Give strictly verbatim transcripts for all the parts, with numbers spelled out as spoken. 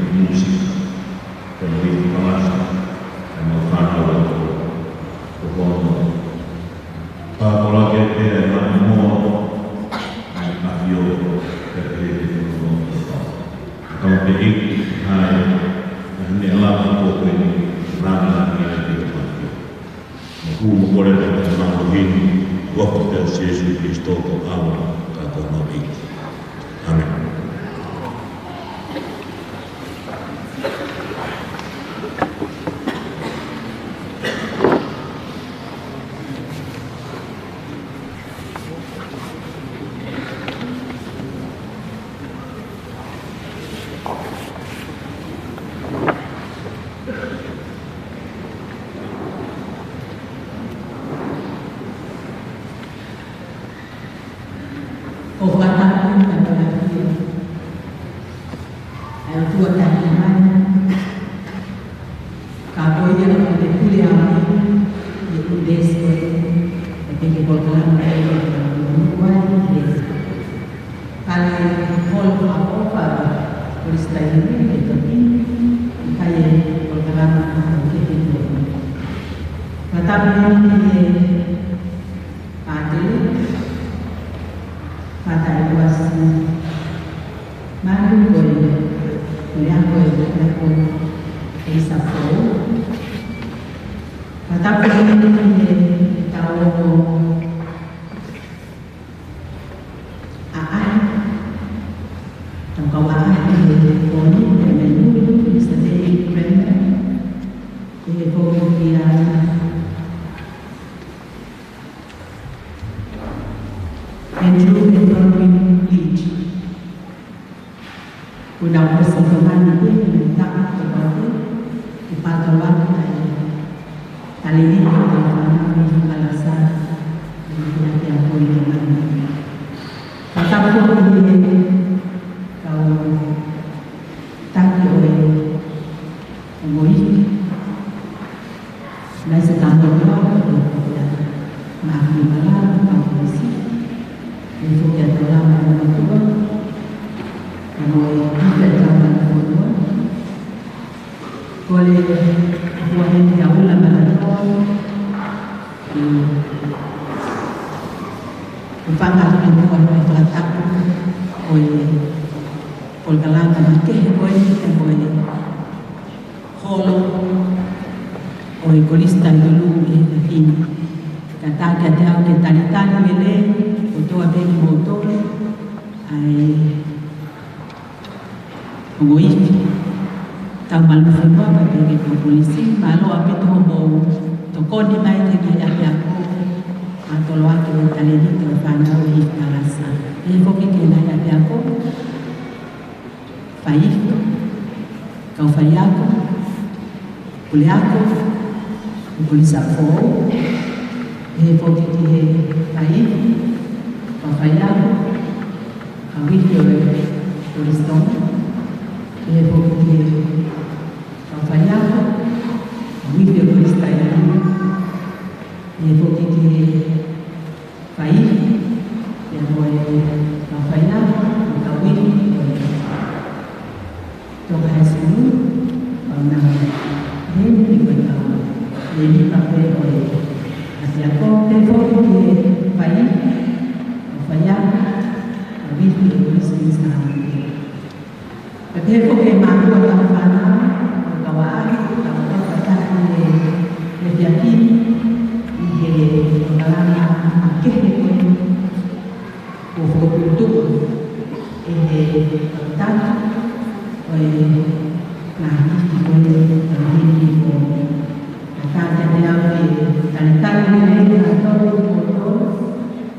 ʻi he mūsika, pea mo e ifi palasa, ʻa e mau fānau ʻa e ʻOtua. Ko hono pāpolaki pē ʻa e maʻimoa, ʻa e ʻAfio, pea pehē ki he fonua ʻo e ʻOtua. Ka ko e ʻEiki, ʻa e, ʻa e meʻa lava ko eni, lava ʻa e ʻEiki ʻo e ʻAfio. Mo hū mo kole ʻa e mālohi ni, ʻi he huafa pē ʻo Sīsū Kalaisi ko e ʻAlo, ka ko hono ʻEiki. ʻĀmeni. ʻOku ou fakatapu ki he ʻOtua, ʻa e ʻOtua Tamai, ka ko ia naʻa ne pule ʻa e ʻaho ni, ʻi he ʻunivēsi ko eni, ʻo pehē ki he polokalama ko eni, ʻo pehē ki he ʻunivēsi. Kale holo ʻa e ʻofa ʻa Kolisi Taʻehāmai ki he toki, ʻi he polokalama ʻa e kehe ko eni. Fakatapu ki he pātele, Fātai Uasi Manu, ko e, ko e ako, ko e ako ʻi Sapō. Fakatapu ki he tau ongo ʻaʻahi, tau kau ʻaʻahi ʻi he pō ni, pea mo e Mister David Cranmer, ʻi he pō ko ia, Andrew and Bronwyn Leach. Kuo nau ʻosi tokoni pē ʻi he taʻu kuo pau ke fakatau atu ai. Talēniti ʻo e fānau ʻi he kalasi, ʻi he ʻapiako ʻi Tonga ni. Fakatapu ki he kau taki ʻo e ongo ifi. Naʻe ʻikai ke tau ʻilo ʻa e ʻofa ʻa e Maʻake Malau, Maʻake Misi, ʻi he foki ʻa e tau lama ʻa e ʻOtua, ʻa mo e ifi ʻa e tau lama ʻa e ʻOtua. Kole ʻa e ʻOtua he te au lama ʻa e ʻOtua. ʻE, ʻe fanga atu ʻa e ʻOtua he fakatapu ʻo e polokalama makehe ko eni, ʻa mo e holo ʻo e Kolisi Taʻetolu ʻi he taimi ni. Kātaki atu au ke talitali lelei kotoa pē kimoutolu, ʻa e ongo ifi, tau malama fonua pea pehē ki he kau polisi, mālō ʻaupito hoʻomou tokoni mai ki he ngaahi ʻapiako, ʻa e tolo ake ʻo e talēniti ʻo e fānau ʻi he kalasi. Pehē foki ki he ngaahi ʻapiako, faiako, kau faiako, puleako, ʻo e Kolisi Foʻou. Pehē foki ki he faiako, kau faiako, kau ifi ʻo e Kolisi Tonga. Pehē foki ki he kau faiako, kau ifi ʻo e Kolisi Tailulu. Pehē foki ki he faiako, pea mo e kau faiako, mo e kau ifi ʻo e Tonga High School, kau nau heni, pea mo e kau lēlika pē ʻo e ʻapiako. Pehē foki ki he faiako, kau faiako, kau ifi ʻo e Kolisi Kuinisilani. Pea pehē foki ki he mātuʻa ʻo e kau fānau, ʻo e kau ʻaʻahi, ʻo e kau fakataha ʻi he, he efiafi ni, ʻi he polokalama makehe ko eni, kuo fokotuʻutuʻu ʻe he kau taki ʻo e ngaahi ifi ko eni, ʻo e ngaahi ifi ko eni. Kae ʻatā kiate au ke talitali lelei kimoutolu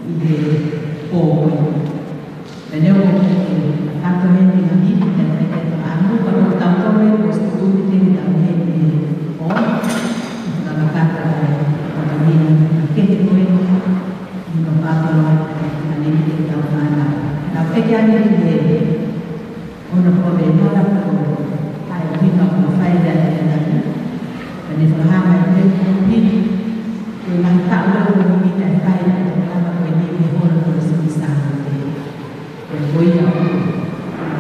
ʻi he pō ko eni. Pea neongo ʻoku ʻikai ke u kakato heni ʻi he ngaahi ifi, pea ʻikai ke u ʻamu, ka ko kitautolu ʻoku ʻosi tuʻutuʻuni ke tau heni ʻi he pō, ʻi he fakakakato ʻo e ʻapiako makehe ko eni, ʻi he papālangi ʻa e lēlika ʻo e kau fānau. Naʻá ku ʻeke ange ki he ʻono ko e mala ko hai ʻuhinga ʻoku fai ai e ngaahi ifi. Pea ne fakahā mai pē ko e pili, ko e ngaahi taʻu ʻe ua ʻoku ʻikai fai ai e polokalama ko eni ʻi he holo ʻo e Kolisi Kuinisilani. Ko ia ʻoku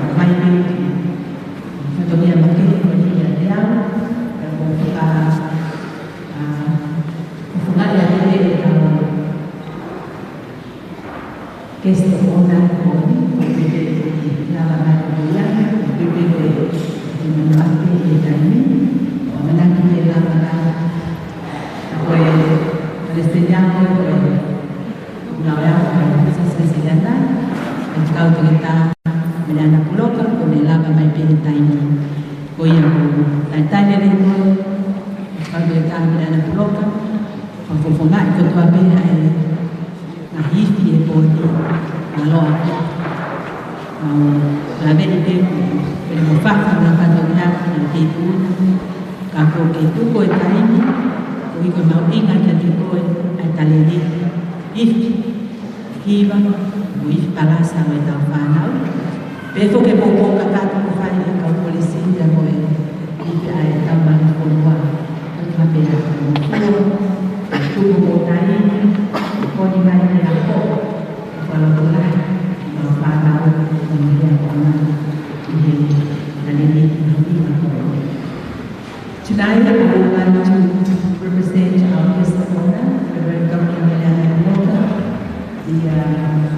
ʻomai pē ki he fatongia makehe ko eni kiate au, pea ko e faka-, ʻa, ko e fakaʻamu ʻa e, ʻa e guest of honor ko eni, ko e pehē ʻe lava mai ko ia, ko e pehē ʻe he manu ake ʻi he taimi ni, ʻo ʻamanaki ke lava mai, ʻa ko e Palesiteni ako ko e Ngāue ʻa e Siasi Uēsiliana, ʻa e kau toketā Meleana Puloka, kuo ne lava mai pē he taimi ni. Ko ia ʻoku ou talitali lelei ko e kau toketā Meleana Puloka, fakafofongaʻi kotoa pē ʻa e ngaahi ifi he pō ni, mālō ʻaupito. Mau laveʻi pē ko e, pea mo e fafa na ka tau na ki he kei tuʻu na. Ka ko e kei tuʻu ko e taimi, koeʻuhi ko e mahuʻinga kiate koe ʻa e talēniti ifi, hiva, mo e ifi palasa ʻo ʻetau fānau. Pea ko e poupou kakato kuo fai ʻe he kau kolisi ia mo e ifi ʻa ʻetau malu fonua. Ko e kape ʻa e motuʻa, tuku mo taimi, ko ni mai ke ako, ko e ʻalu lahi, ʻetau fānau, ko e meʻa ko ena, ʻi he talēniti mahuʻinga ko ē. Tonight, I would like to represent our guest of honor, Reverend Doctor Meleana Puloka, the, uh,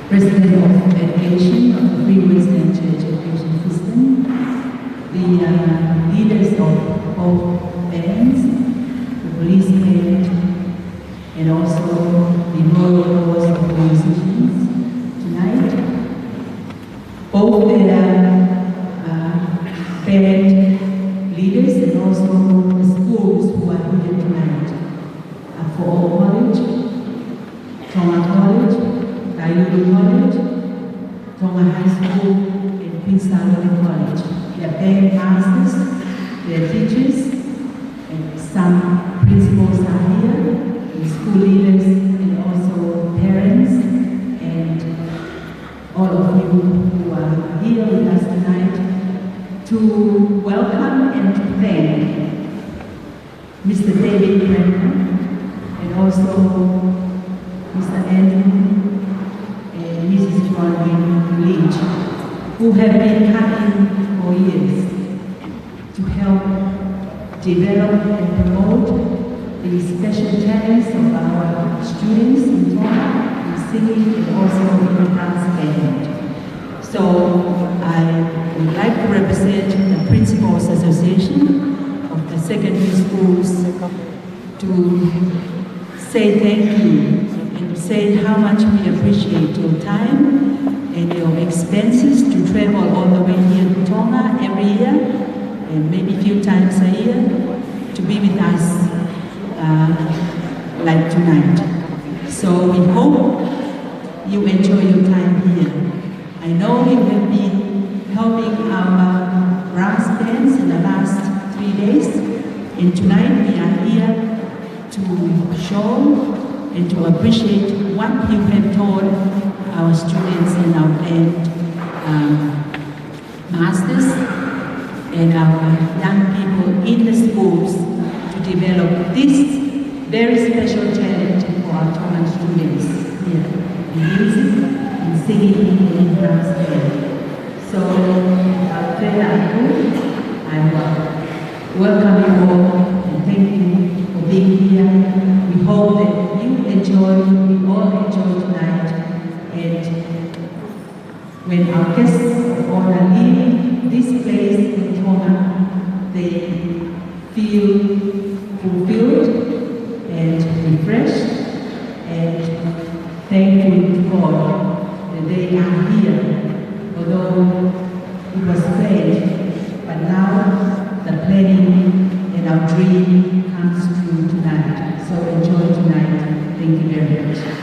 President of Education of the Free Wesleyan Church Education System, the, uh, leaders of both bands, the police band, and also the Royal Corps of Musicians tonight. Both the, uh, band leaders and also the schools who are here tonight. Uh, Foʻou College, Tonga College, Tailulu College, Tonga High School, and Kuini Sālote College. Their band masters, their teachers, and some principals are here, and school leaders, and also parents, and all of you who are here with us tonight to welcome and to thank Mister David Bremner and also Mister Andrew and Missus Bronwyn Leach, who have been coming for years to help develop and promote the special talents of our students in Tonga, in singing and also in the dance band. So I would like to represent the Principals Association of the secondary schools to say thank you and to say how much we appreciate your time and your expenses to travel all the way here to Tonga every year, and maybe few times a year, to be with us, uh, like tonight. So we hope you enjoy your time here. I know you have been helping our brass bands in the last three days, and tonight we are here to show and to appreciate what you have taught our students and our band, um, masters and our young people in the schools to develop this very special talent for our Tongan students here in music, in singing, and in brass band. So, without further ado, I will welcome you all and thank you for being here. We hope that you enjoy, we all enjoy tonight, and when our guests of honor leave this place in Tonga, they feel fulfilled and refreshed and thankful to God that they are here, although it was planned, but now the planning and our dream comes true tonight. So enjoy tonight. Thank you very much.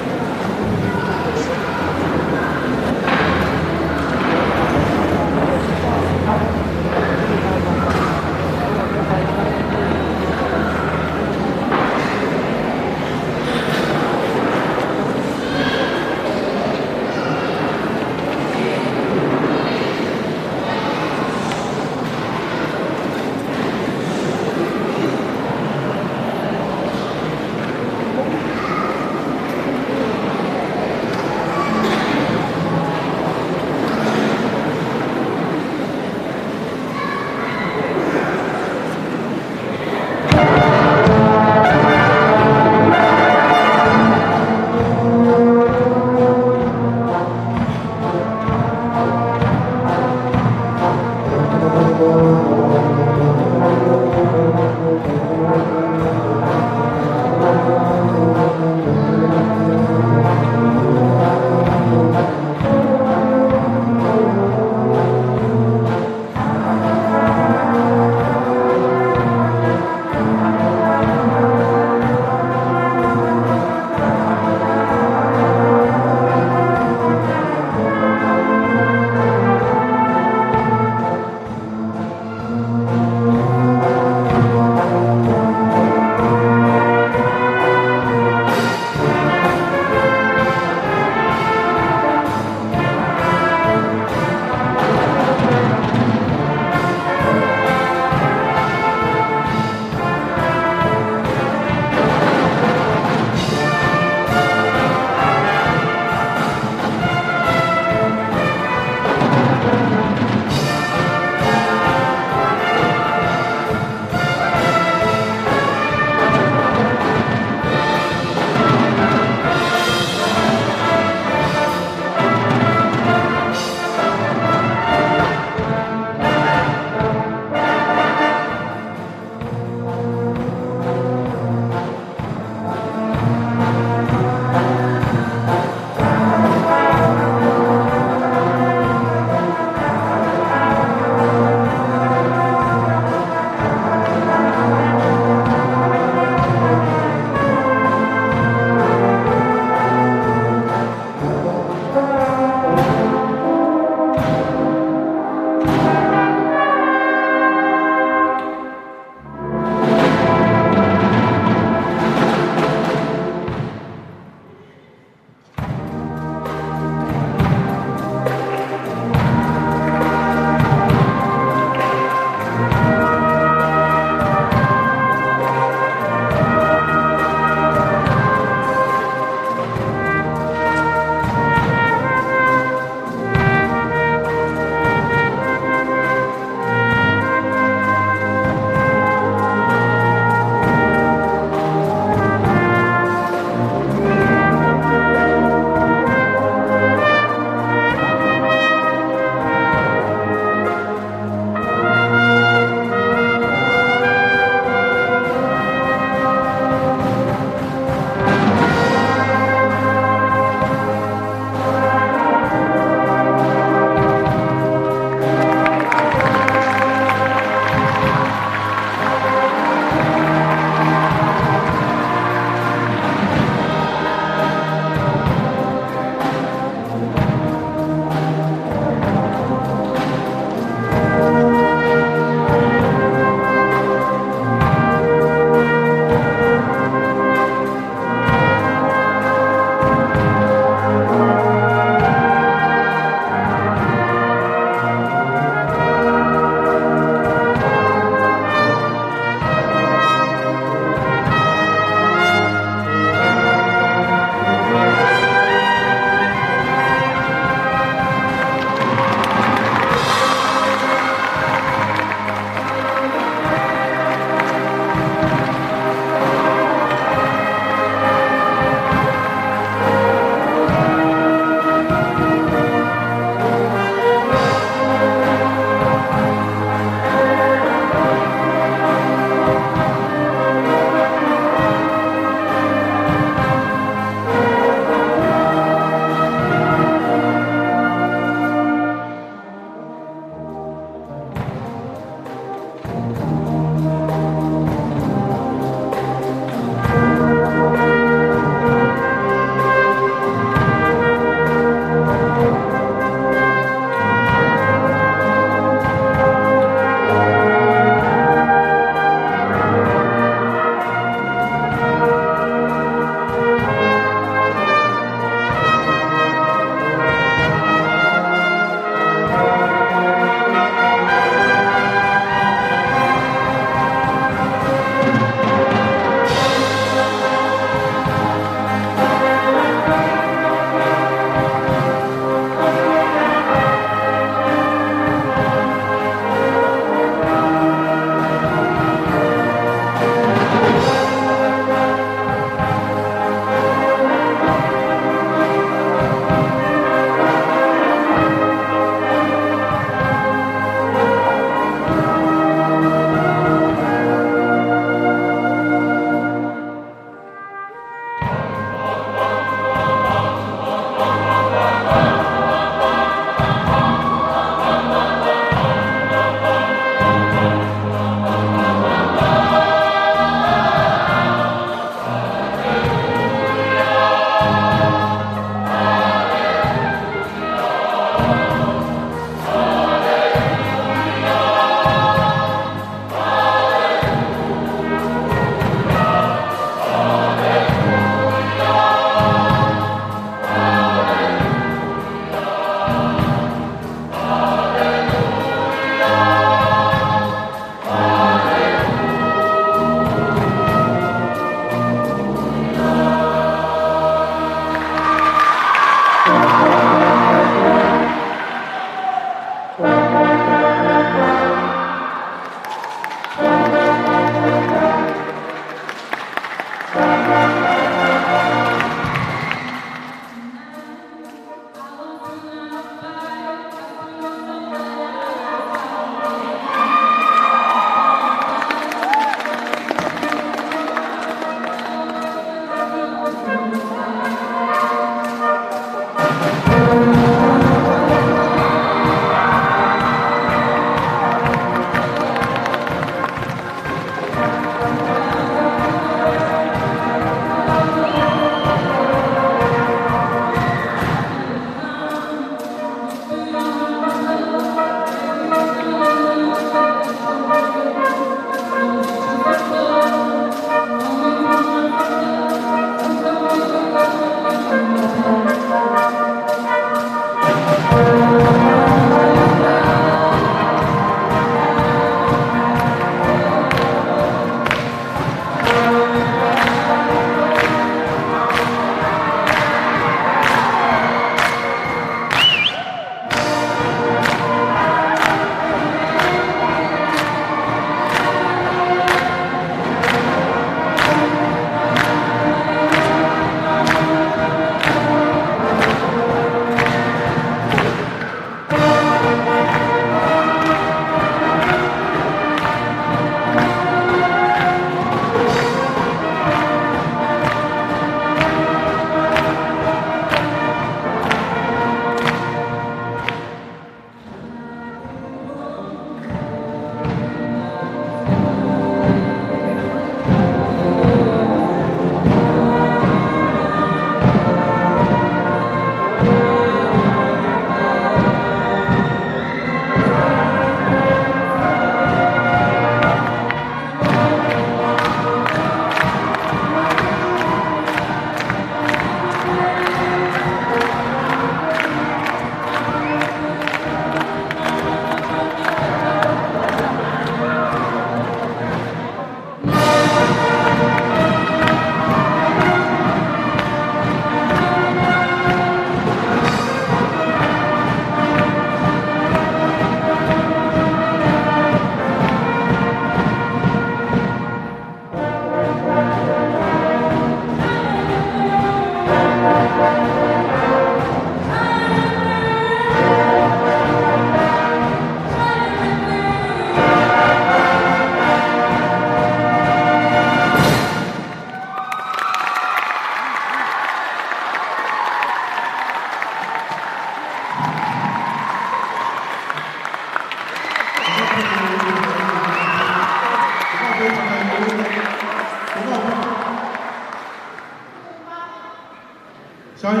Kai,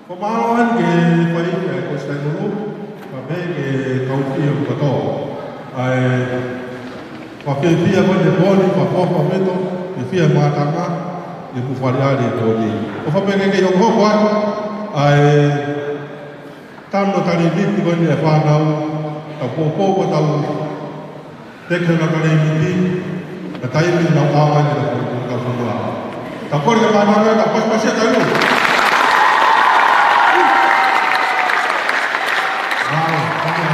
ko mālō eni ke fai e ko sai nunu, ka pē ke kau fia ʻo kato. ʻA e, ko e fiefia ko eni e pōni, ko e fakaʻapaʻapa, ko e fiefia mātanga, ʻi he Fuofua Fale Alea ko eni. ʻOfa pē ke ke ʻi hokohoko atu, ʻa e, tanu talēniti ko eni ʻa e fānau, tau poupou ko ʻetau teke ʻenau talēniti, ka taimi ʻenau ʻaonga ʻi heʻetau fonua. Tau kole ke fānau ē, tau pasipasi ʻa talu. Mālō, mālō.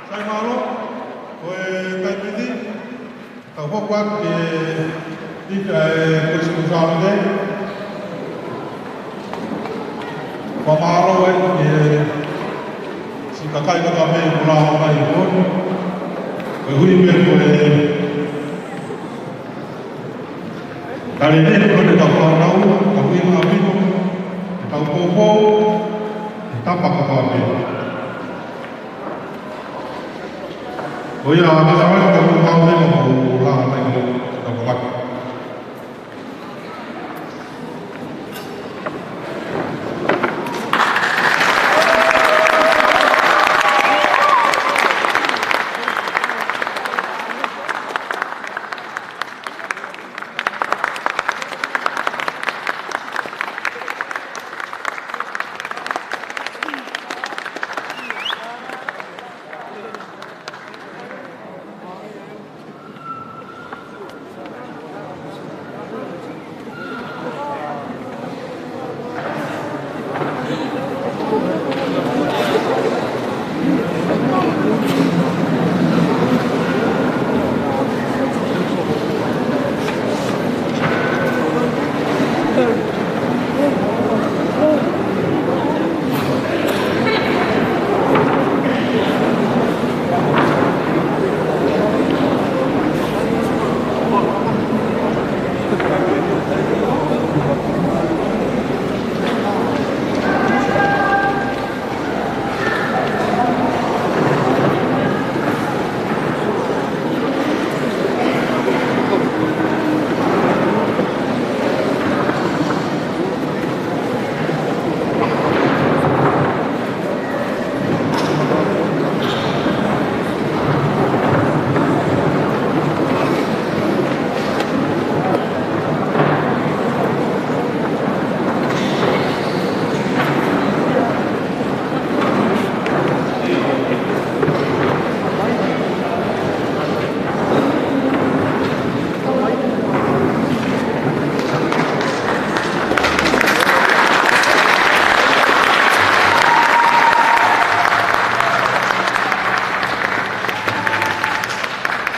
Sai mālō, ko e taimi ni, tau hoko atu ki he ʻifi ʻa e Kolisi Kuini Sālote. Fakamālō ai ki he siʻi kakai kotoa pē kuo lava mai ʻi he ʻaho ni. Koeʻuhi pē ko e talēniti ko eni ʻetau fānau, tau ʻi he ʻapi, ʻetau poupou, ʻi he tapa kotoa pē. Ko ia, ka sa mai ka mo mau ne mo la mai ko ka mo la.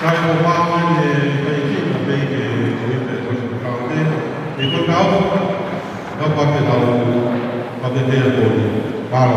Sai, ko e pau eni e fai ki he pei ke ko e pei ko e pau te, e ko e pau, ka pau ke tau, pau ke te ko ni, pau.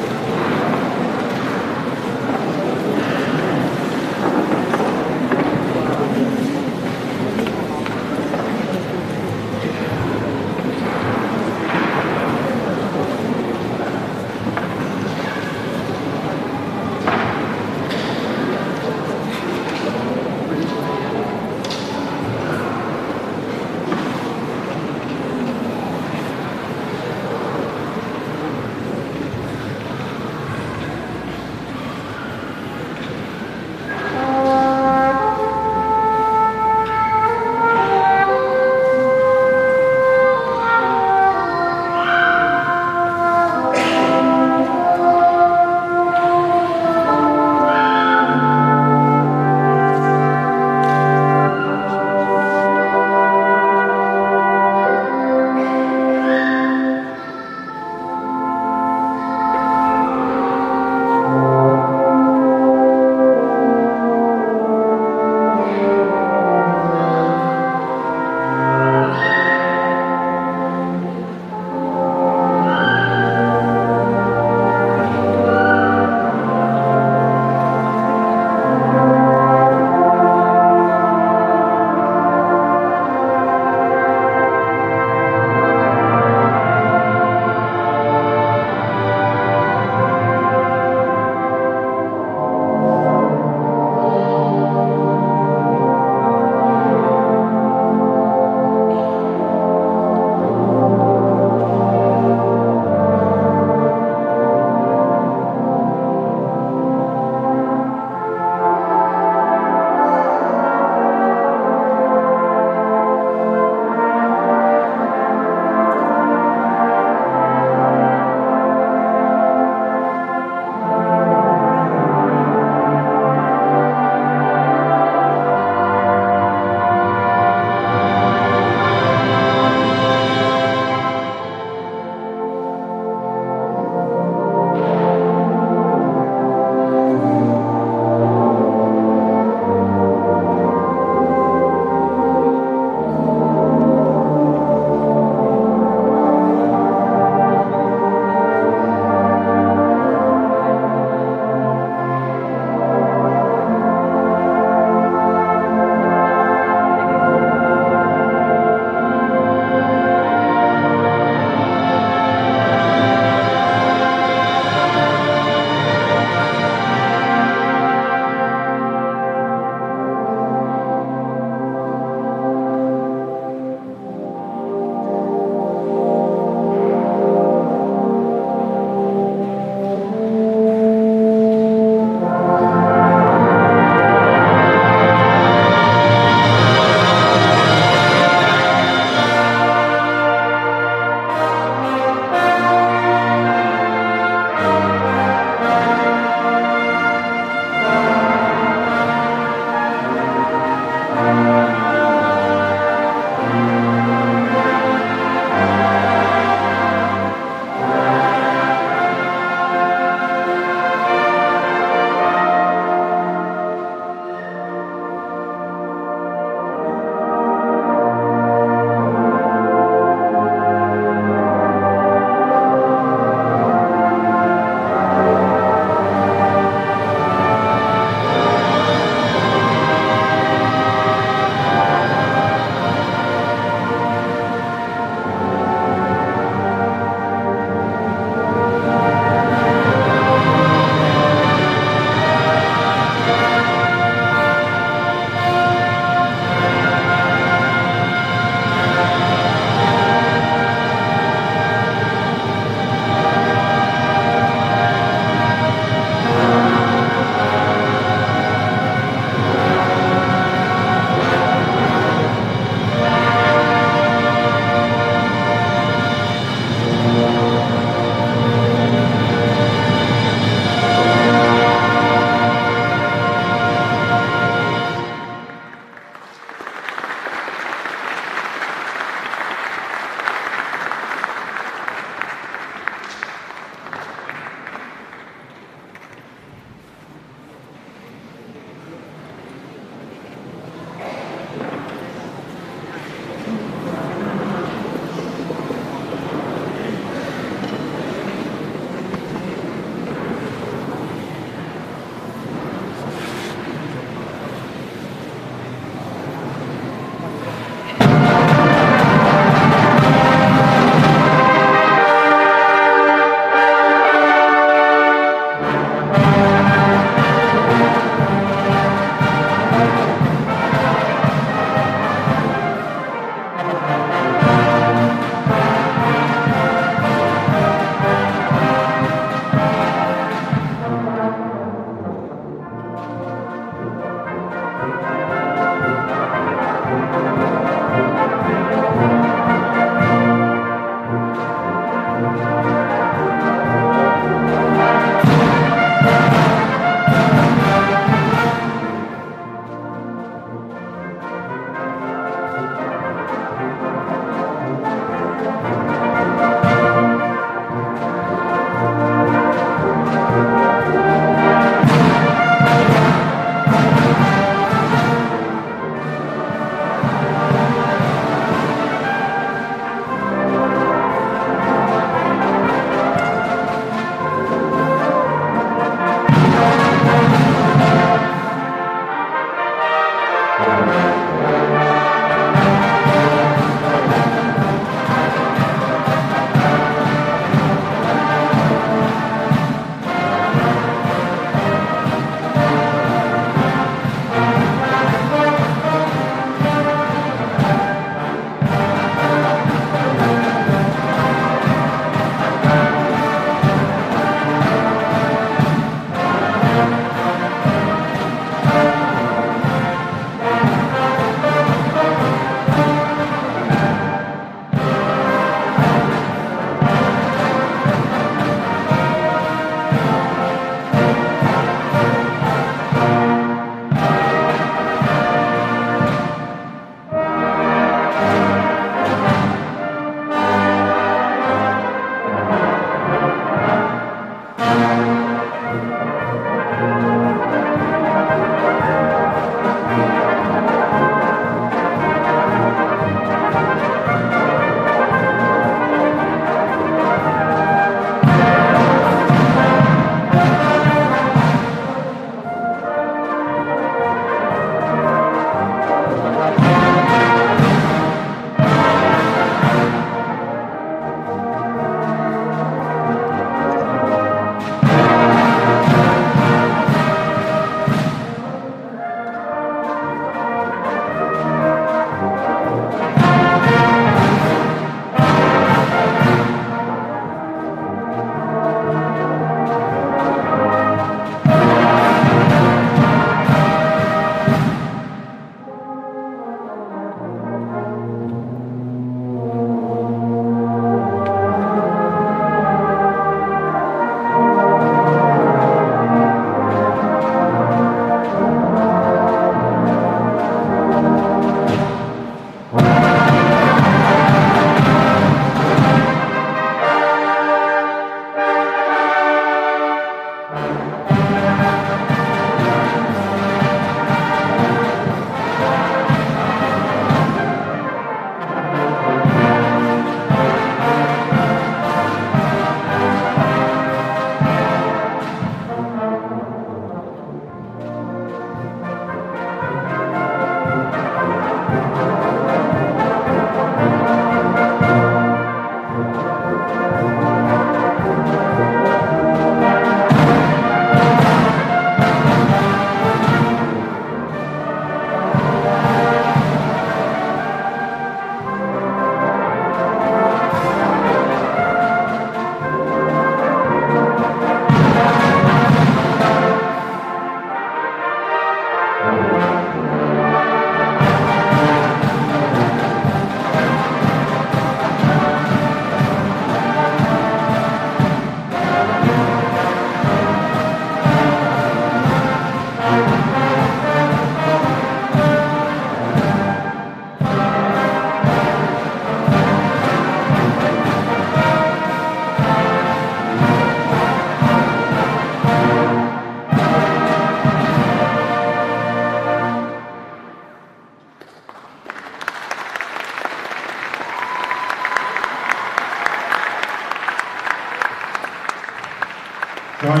Hai.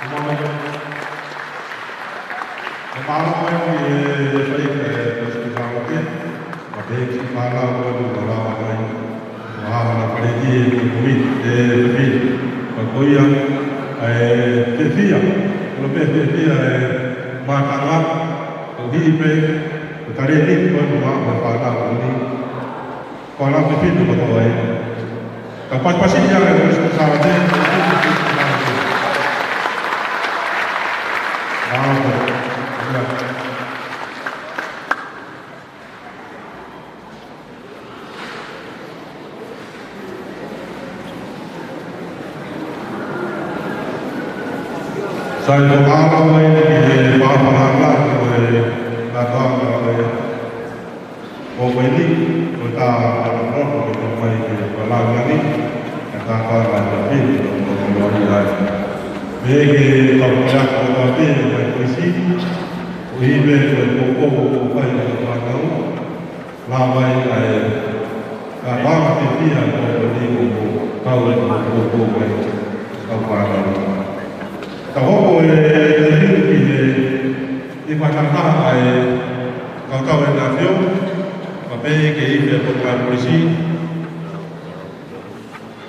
Mālō. Mālō mai ki he fai e Palesiteni Sālote. Ka pehē ki he fānau ʻoku nau lava mai. Mahalo naʻa paleti e ko e movie, e movie. Ka ko ia, ʻa e fiefia. Ko e pē fiefia e mātanga. Ko e hiki pē, ko e talēniti ko ē ʻoku maʻu ʻe he fānau ko eni. Ko e lau fefine kotoa ē. Ka pasipasi ia e Palesiteni Sālote. Mālō. Sai, ko e mālō mai ki he pāpālanga, ko e kātoanga, ko e, ko e ni, ko e tā, ko e tā, ko e tā mai ki he pāpālanga ni, ko e tā, ko e tā, ko e tā, ko e tā, ko e tā. Pea ke tau pea ko e tā, ko e tā, ko e tā, ko e tā, ko e tā, ko e tā, ko e tā, Lava mai ʻa e kātoanga fiefia ko eni ʻoku kau ai ʻa e kōkō mai kau fānau. Ka hoko e tēvili ki he fakataha ʻa e kau tau e nafio, ka pehē ki he Potungāue Polisi,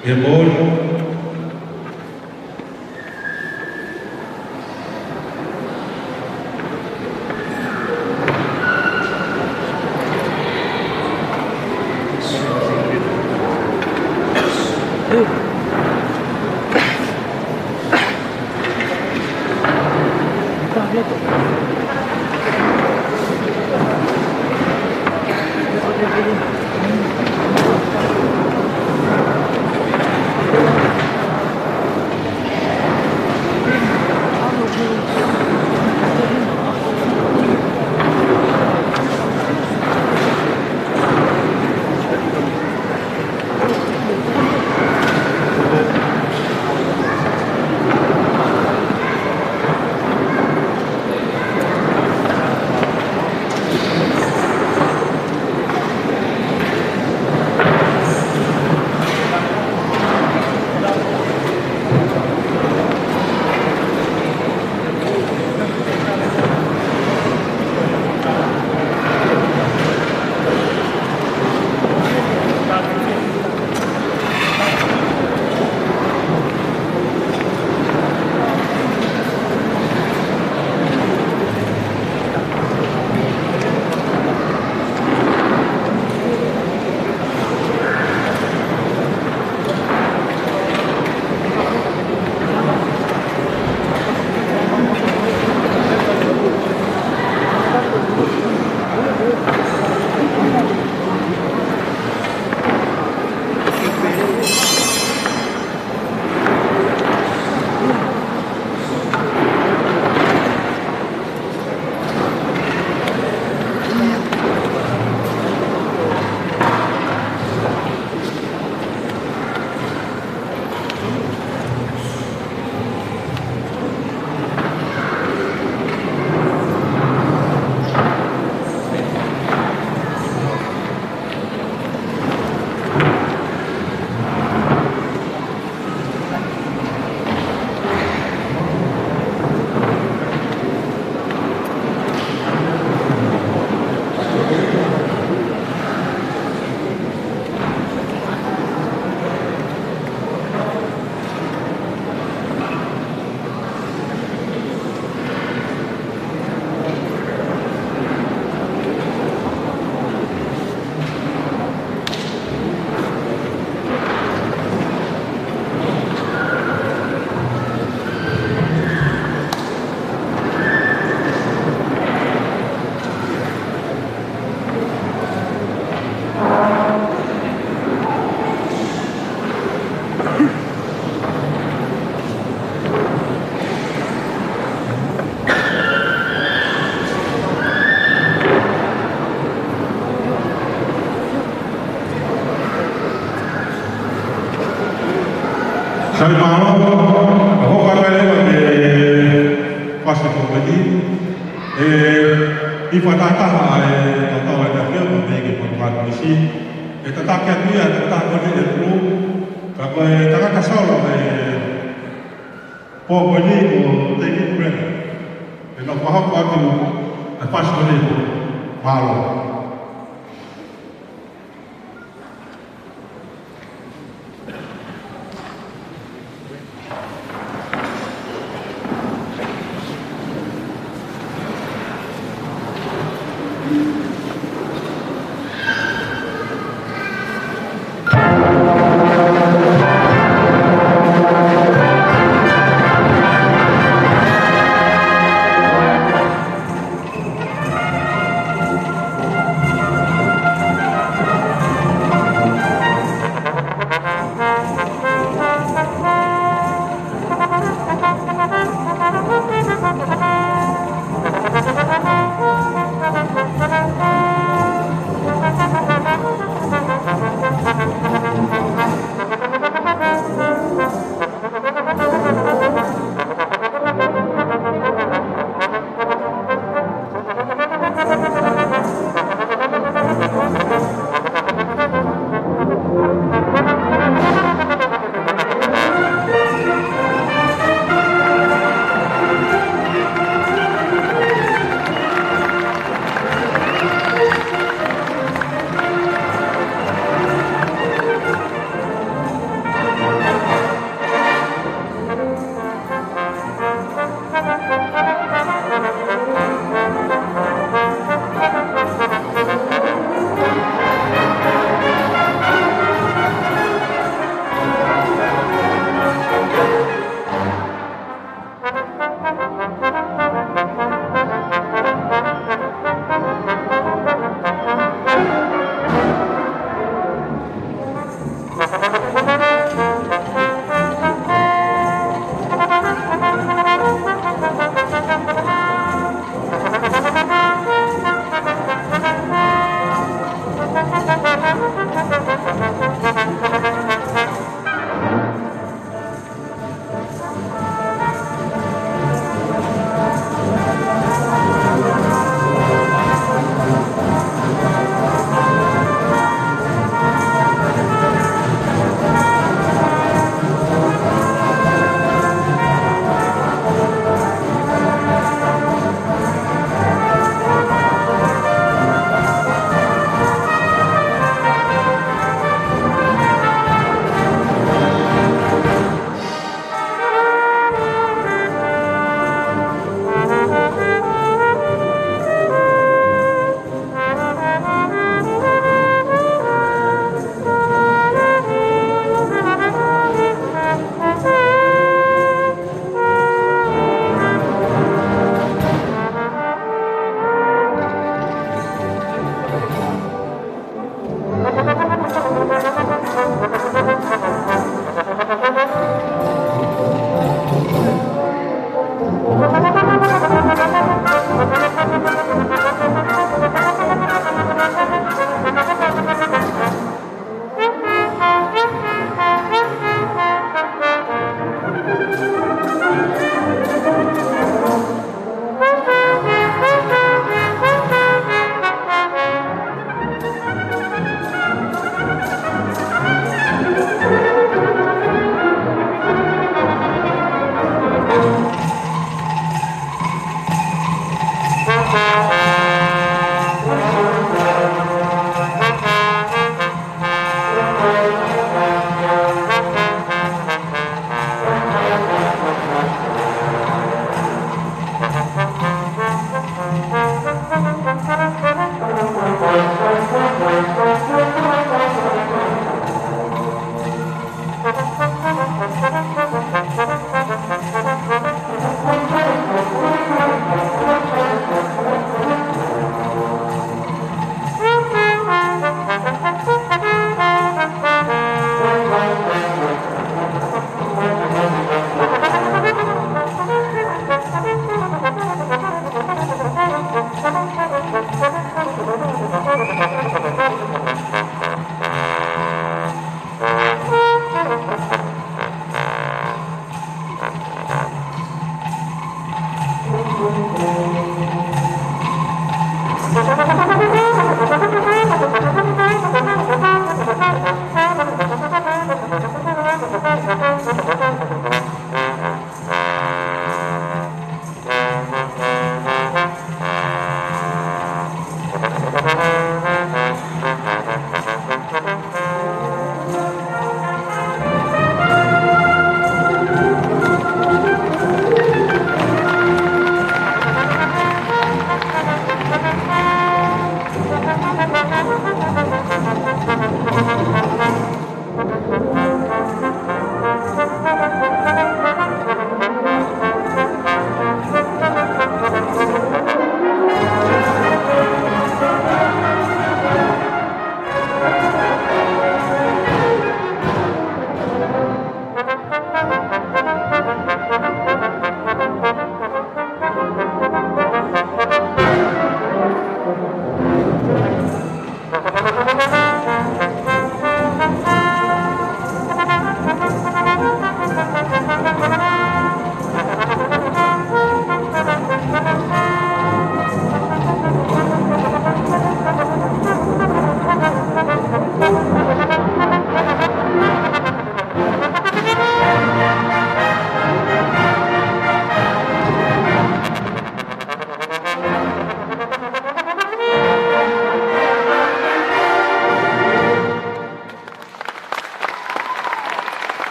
ʻi he pō ni. Sai, mālō, ka hoko atu leva ki he fasi ko eni. ʻE, ʻi he fakataha ʻa e kau tau e nafio, ko e pehē ki he Potungāue Polisi. ʻE tataki atu ia, tataki atu e pulu, ka ko e tangata solo, ʻe, Ko eni ko David Brenner. ʻE nau fakahoko atu ʻa e fasi ko eni. Mālō.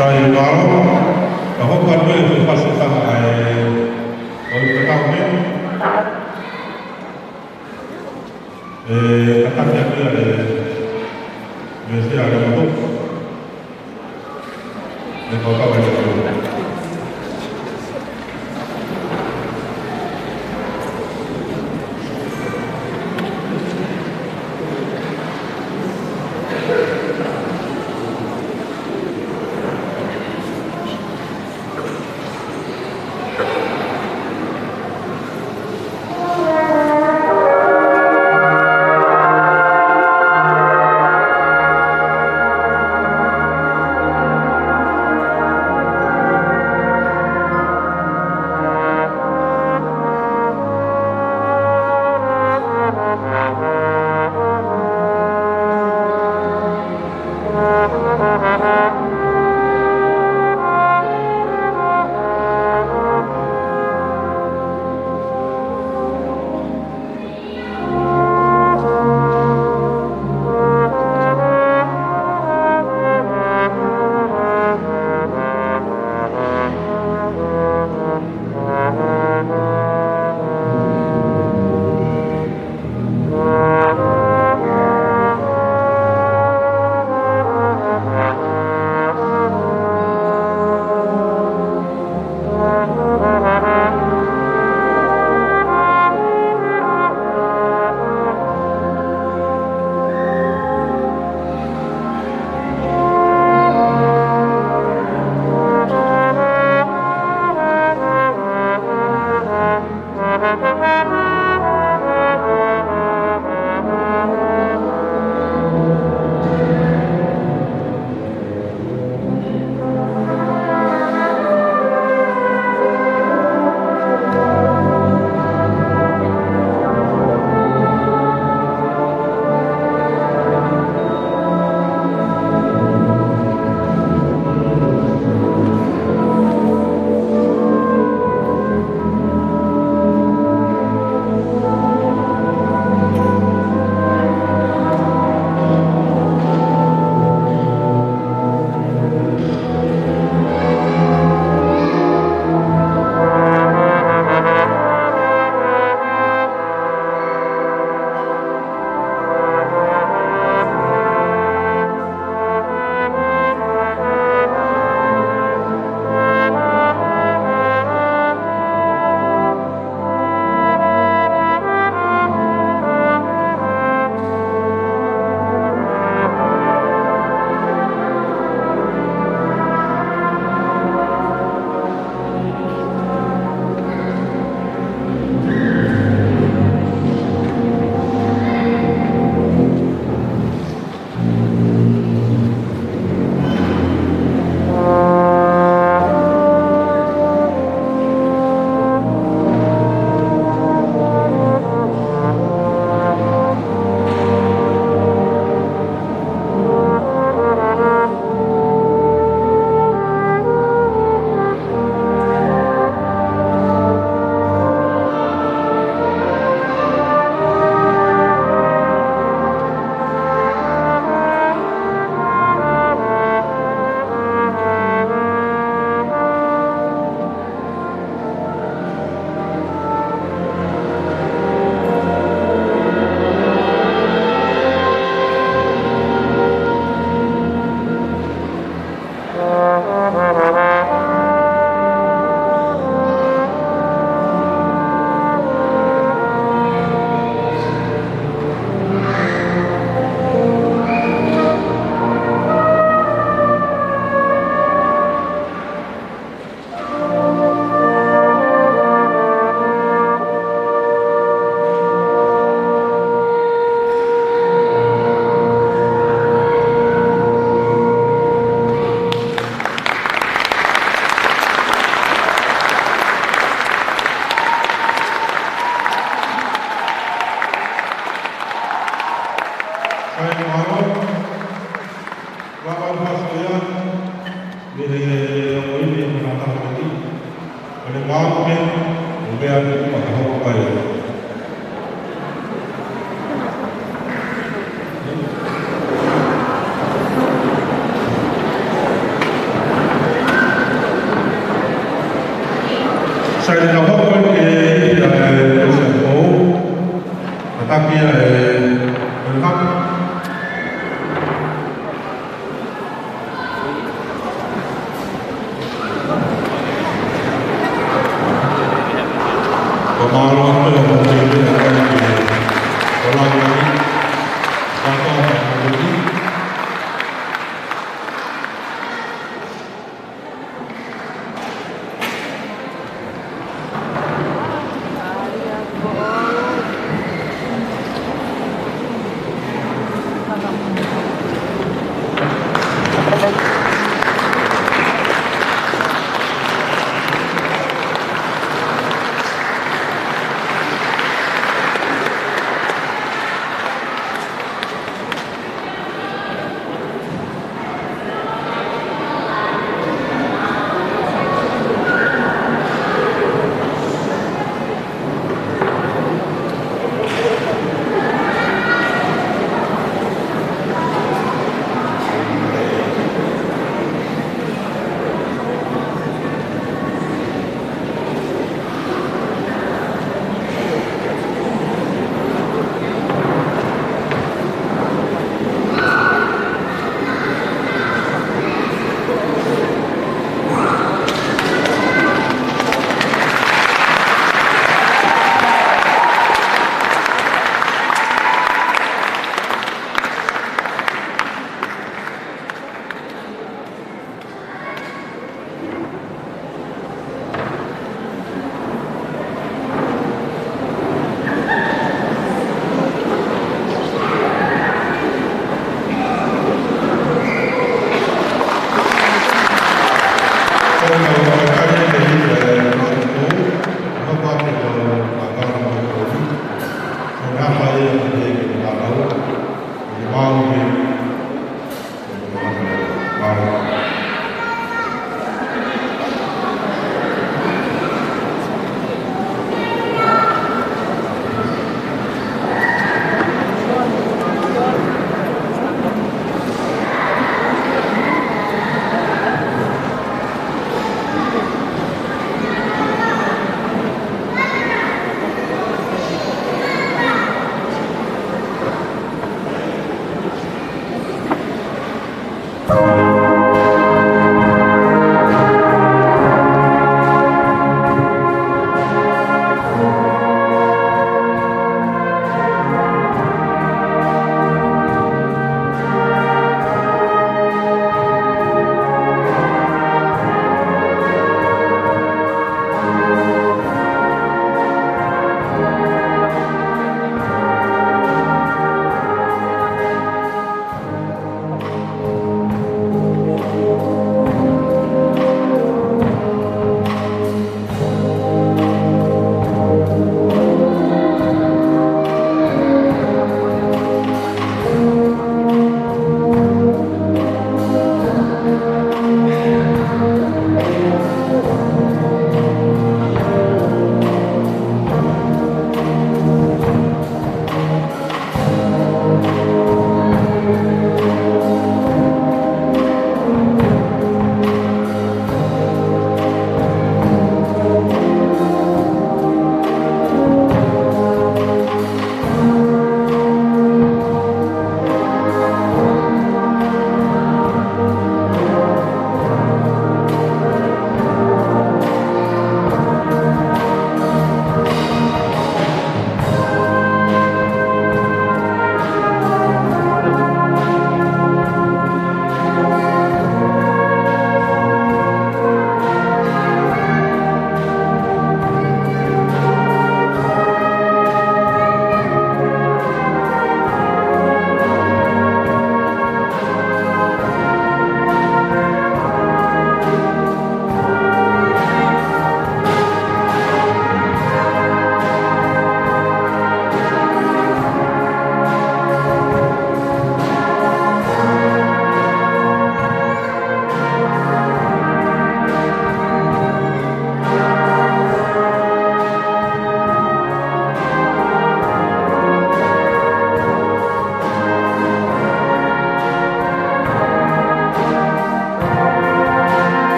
Sai, mālō, ka hoko atu e fefasi taha ʻa e, ʻo e fekau me, ʻe kātaki atu ʻa e, me sia le moto. Sai, mālō. Lava ʻo fakafoki atu, mei he ongo ivi ʻo e Fakatātā Peti. ʻO ne maʻu pē, ʻo meʻa ni kuo fakahoko mai. Fakamālō atu ʻa e Tēvita ʻa e Tēvita. Ko langa ni, kātoa mai ʻa e Tēvita.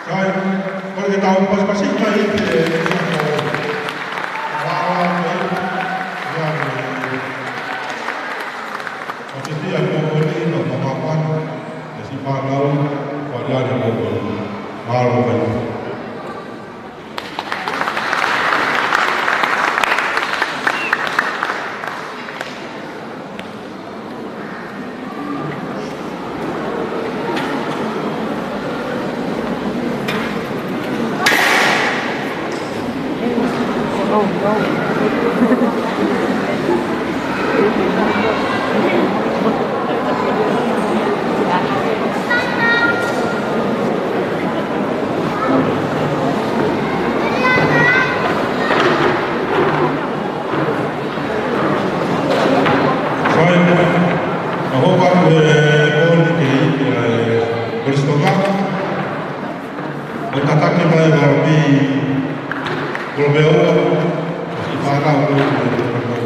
Sai, kole ke tau pasipasi mai ki he, Sai, ka hoko atu he kole ki he, ʻa e, Kolisi Tonga. Mo tataki mai ʻa e Kolomea ua, siʻi fānau ko ē, ko e Kolomea.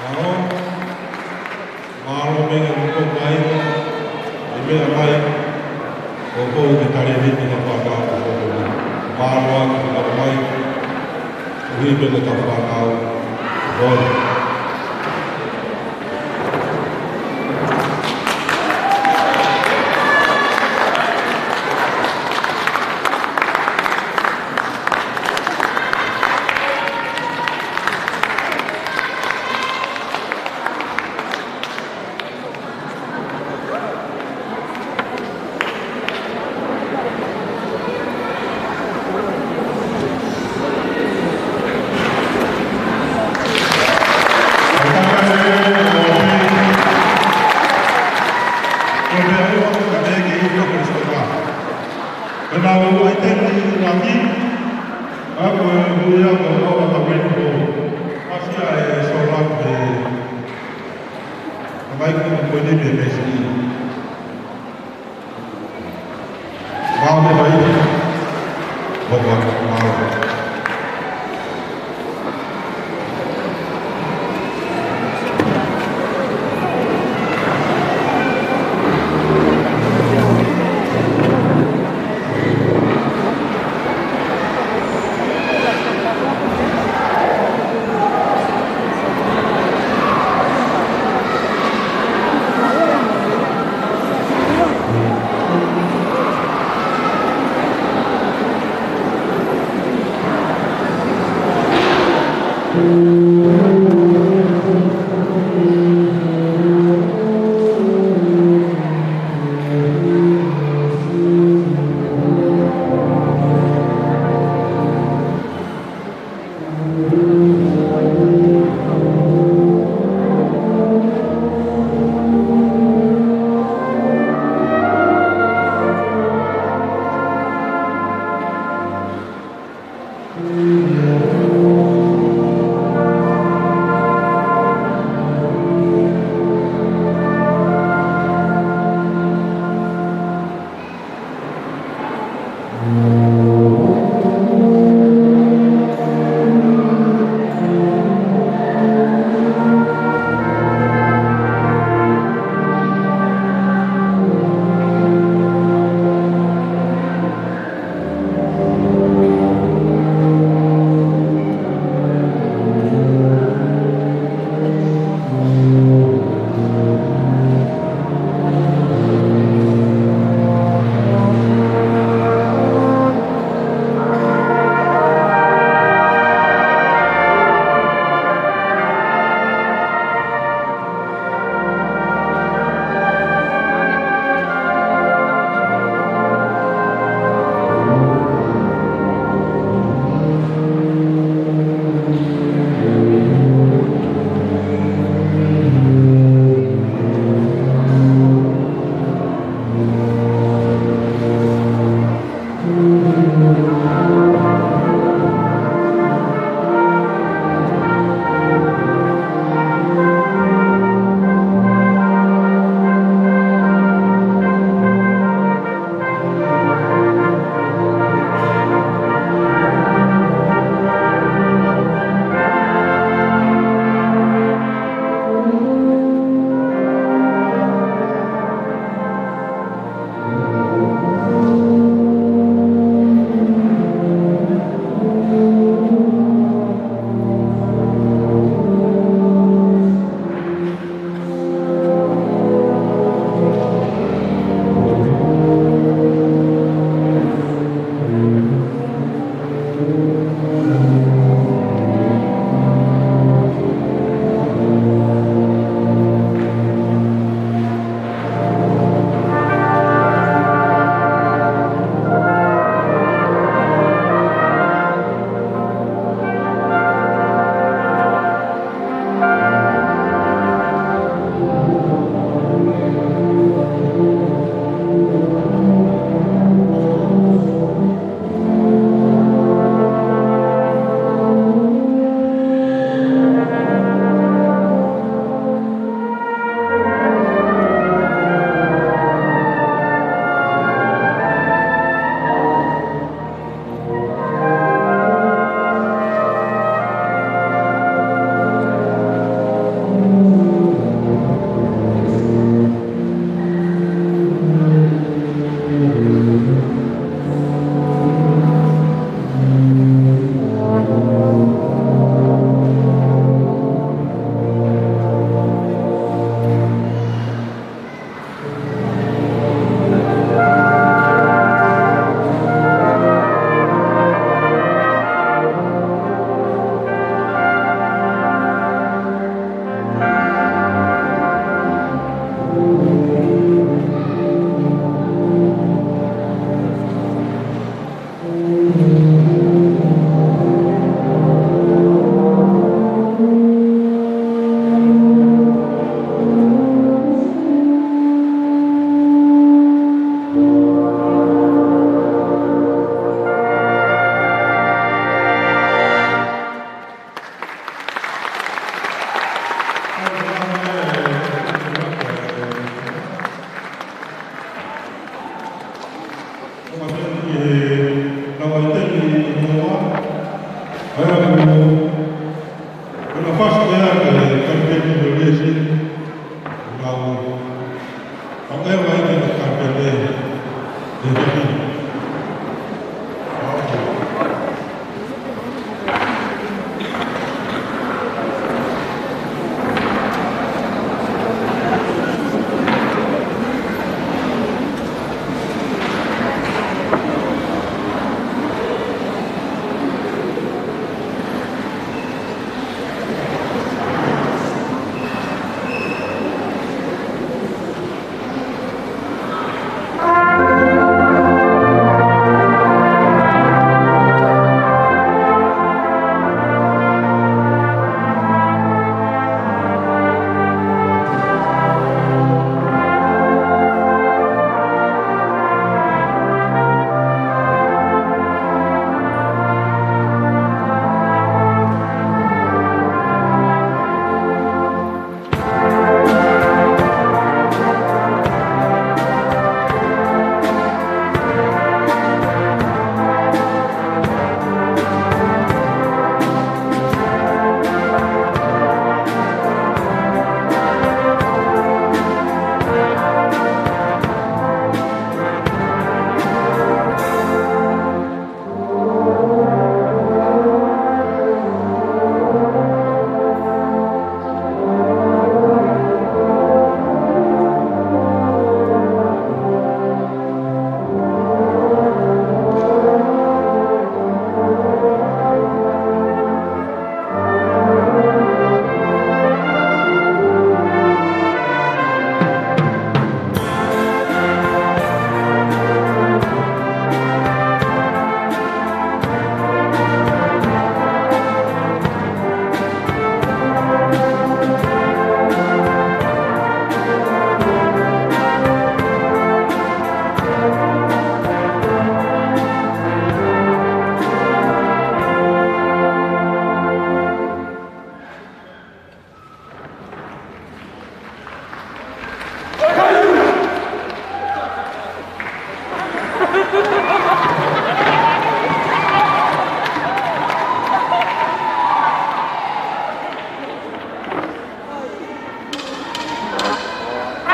Mālō. Mālō meʻa ʻoku ʻomai, ʻe meʻa mai, ʻoku ou ke tali ni ki he fānau ʻoku ʻomai. Mālō ʻa e ʻomai, ʻuhi pē ko e fānau, ʻo Kamai ko e ko e ni me mesi. Mālō e vai. Mālō, mālō.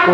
Ko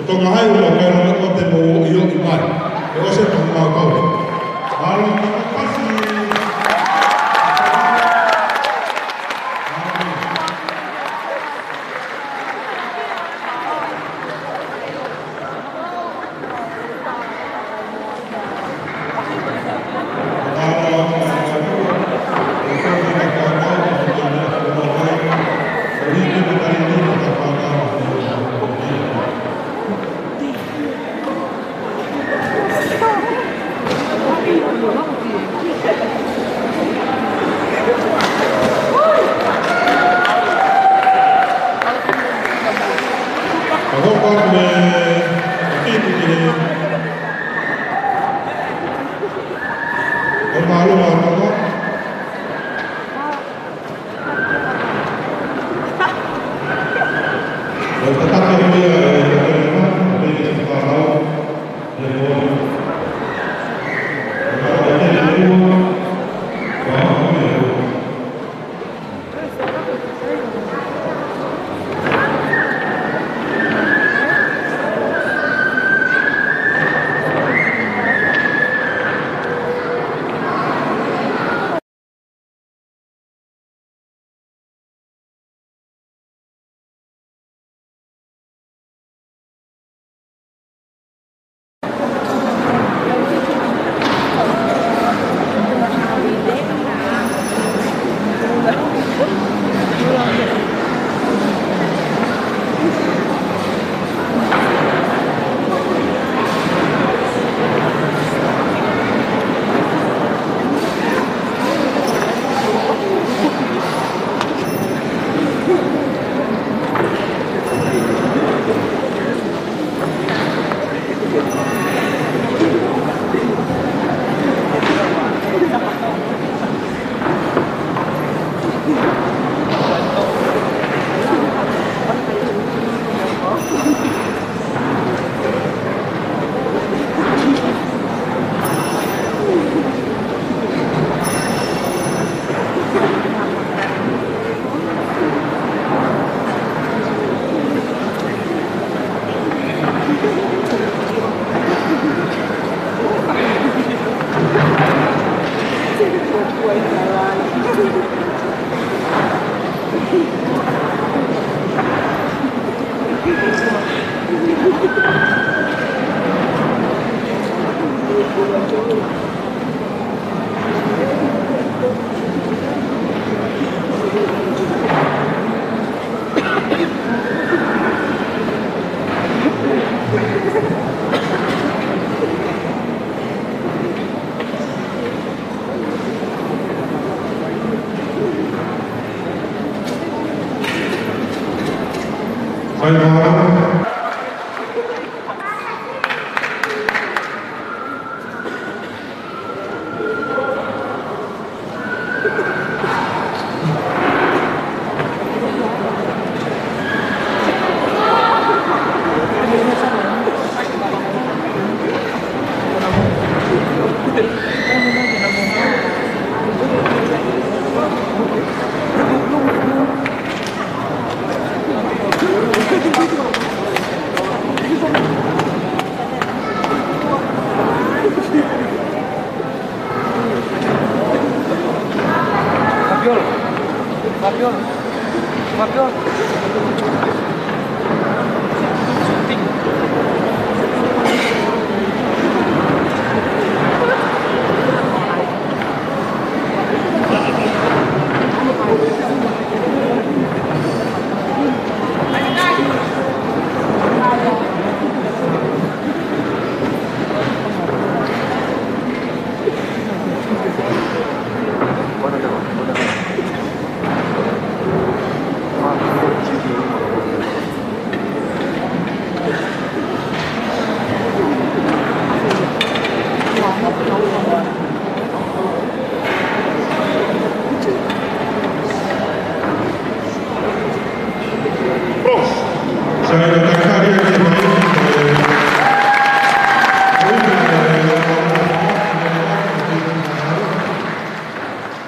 Tonga Hai, ʻoku mau kai lana ko te mo i o i mai. Ko se mo mau kau. Mālō, pasi. Fabiola. Fabiola. Fabiola.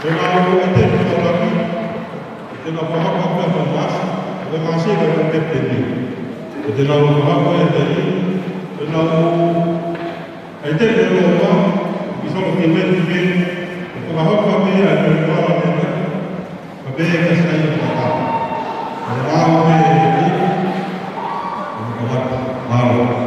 Te nau ʻo te nau fakahoko ʻa e fakaʻapaʻapa, ʻo e masi ko e kapiteni. Te nau fakahoko e tali, te nau ʻai te nau ʻo ma, i solo ki meni ki meni, ʻo fakahoko ʻa e meʻa, ʻa e meʻa ʻa e meʻa, ka pehē ka sai ʻo fakahoko. ʻA e mau me, ʻo fakahoko, mau.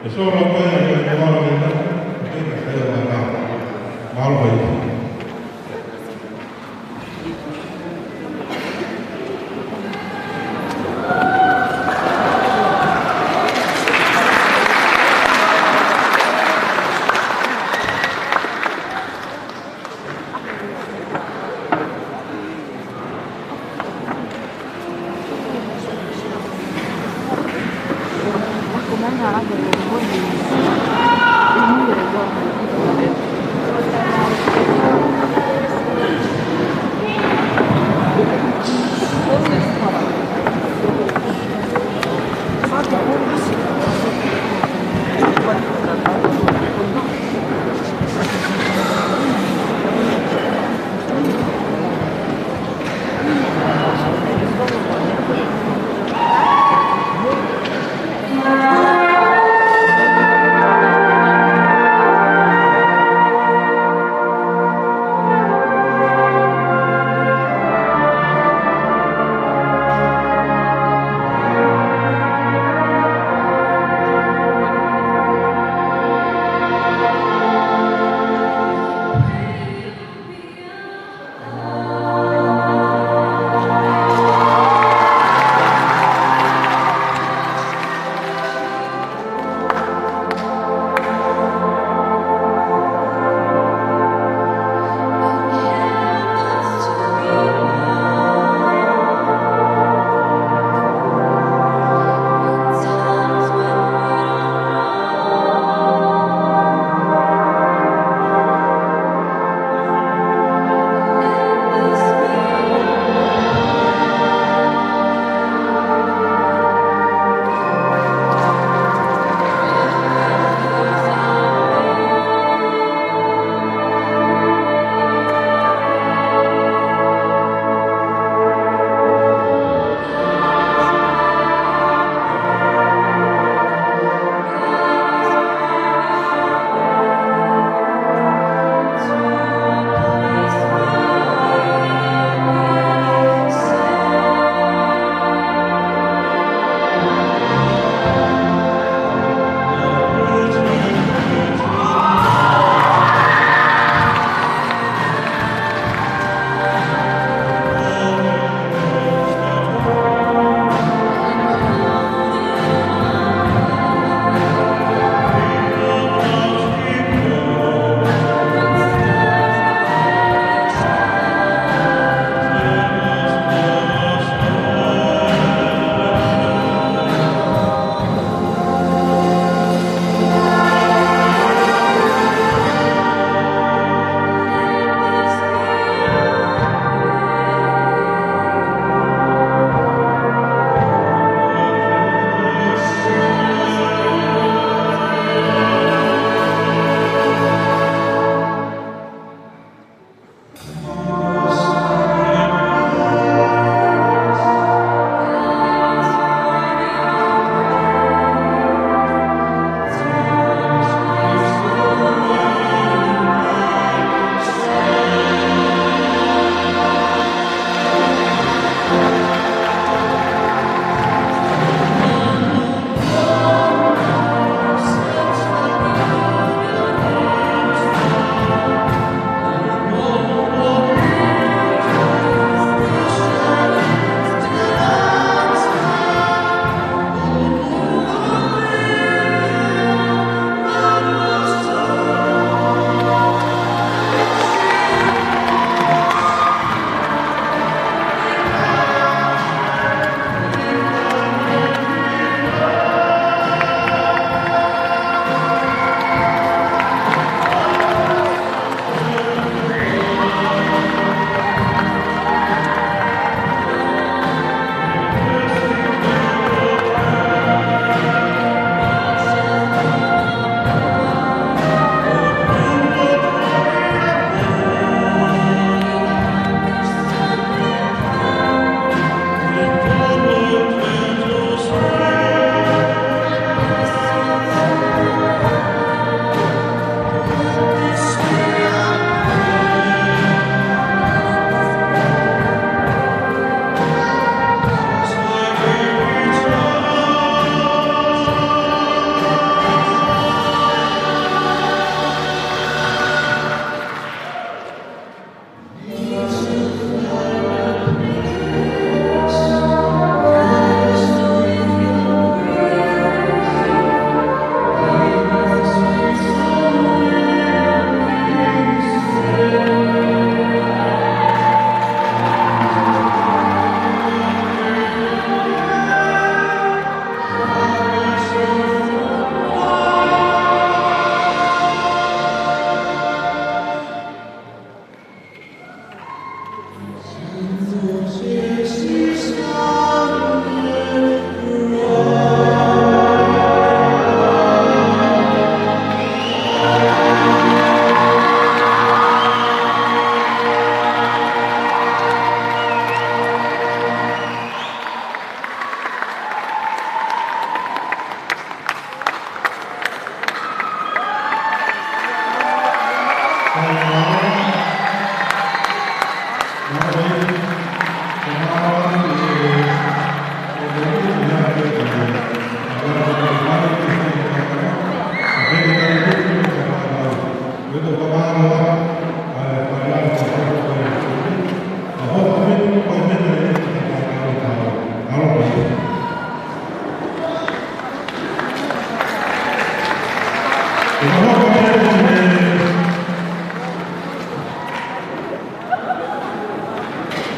E solo ko e, ko e, ko e, ko e, ko e, ko e, ko e, ko e, ko e, ko e, ko e, ko e, ko e, ko e, ko e, ko e, ko e,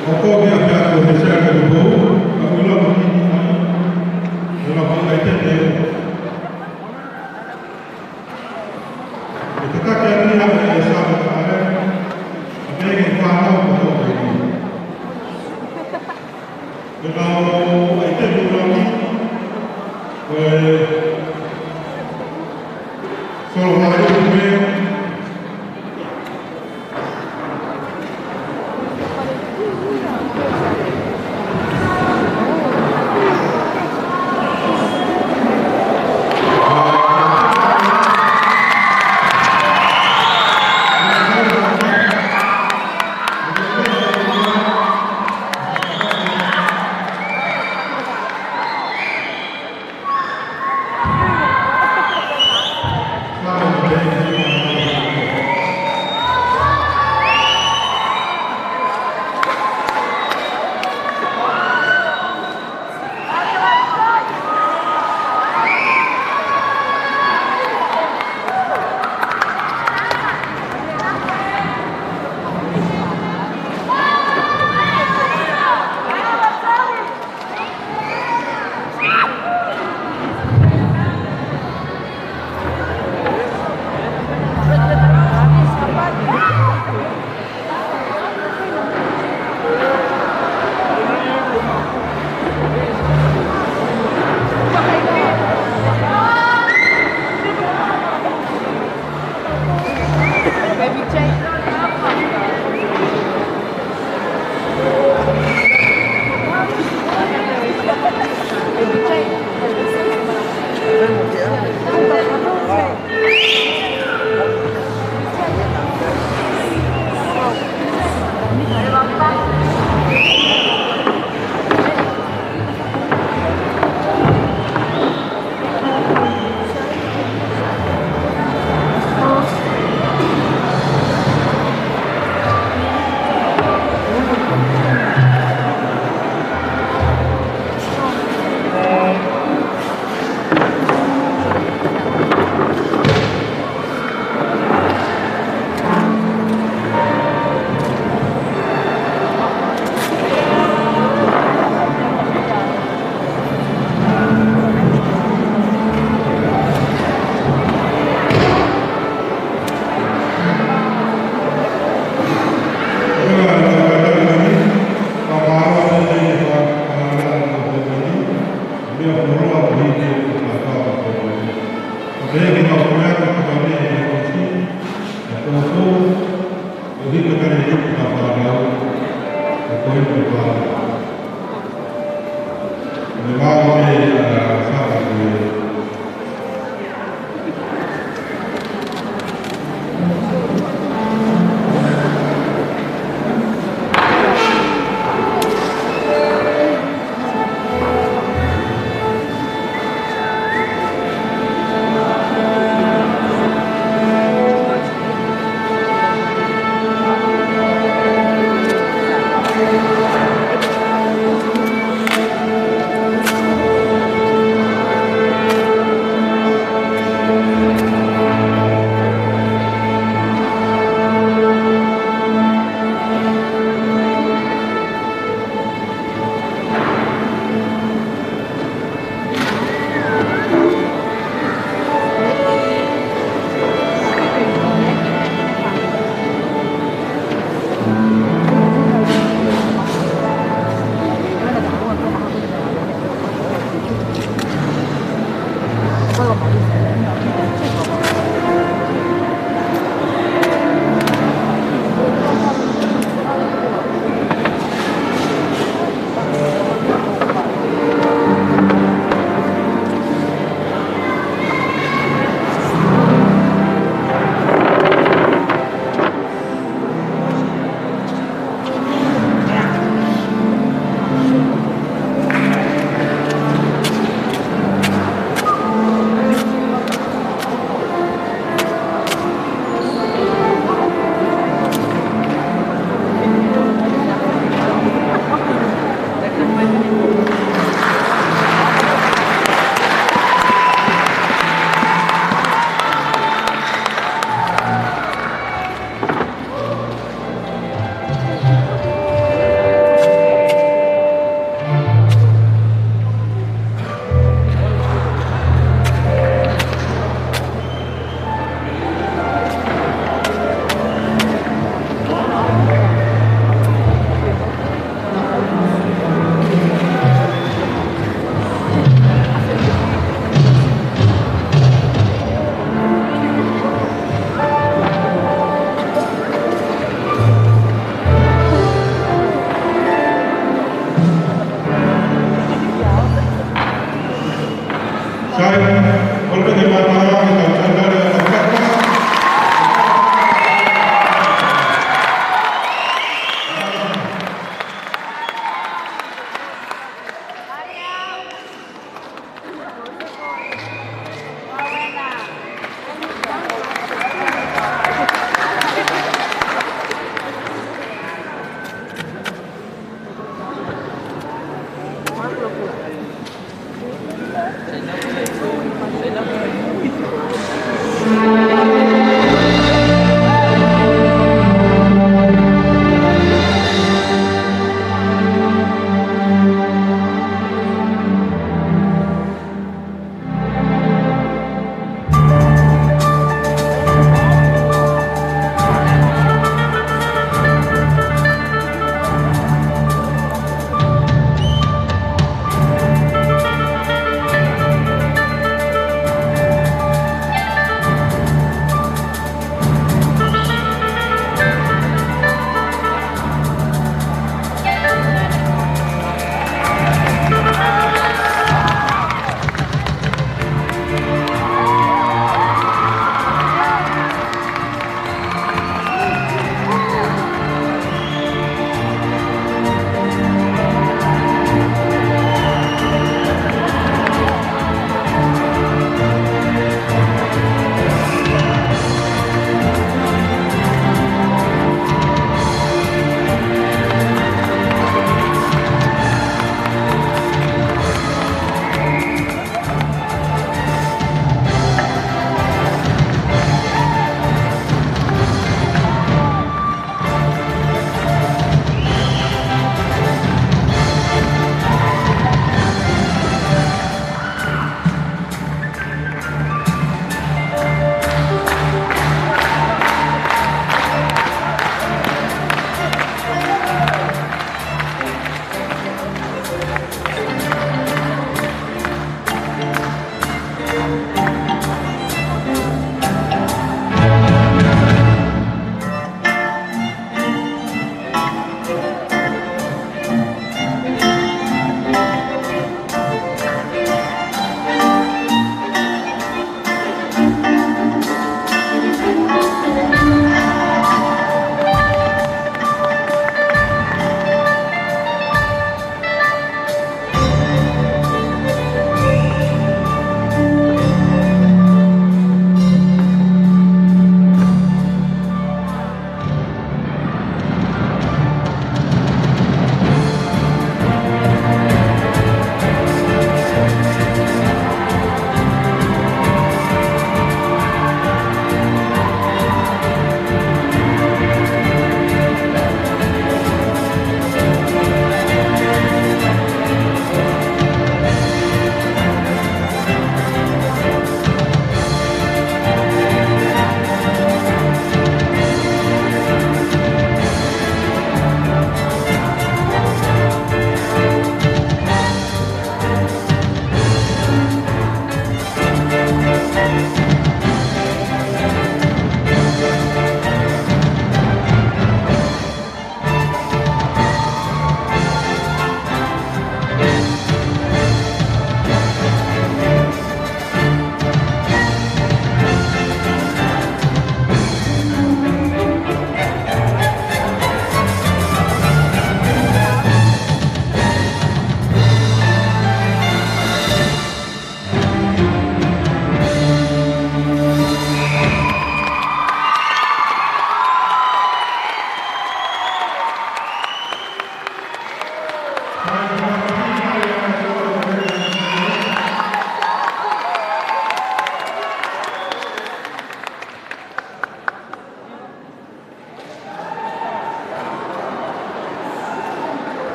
ʻOku ou ʻapiako he Sea Kepupou, ka ʻoku ʻiloa ko Kini ai, ʻo na fanga ʻi te te. ʻE tataki atu ia ʻe Sāme Taʻale, ʻa pehē ki he fānau ko ē. Pea ʻoku ʻi ai e tēpile ʻi, ko e solo mai ʻi he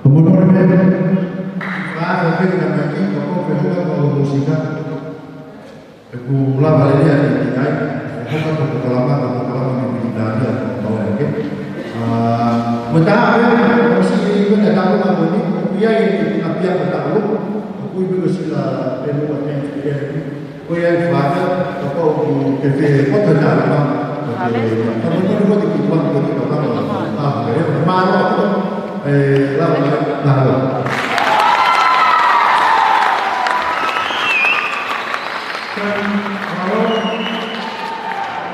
Mono le mea, ka ʻoku ke ka mai ki, ka ko e hanga ko e musika. ʻOku lava lelei ʻa e kiʻi kai, ʻe hanga ko e polokalama, ko e polokalama ni pili tākia, ko e mau ake. ʻA, mo tā, ʻe, ʻo si, ko e tā ko e mau ni, ʻoku ʻi ai e kiʻi ʻapiako tā ko, ʻoku ʻi pē ko Sila Pelua Thanksgiving. Ko ia e faka, kapau ʻoku ke fie poto na ma, ko te, ka mo tonu ko te ki tuan ko ni ka panga, a, ke, mālō, e, lava, mālō. Mālō, mālō,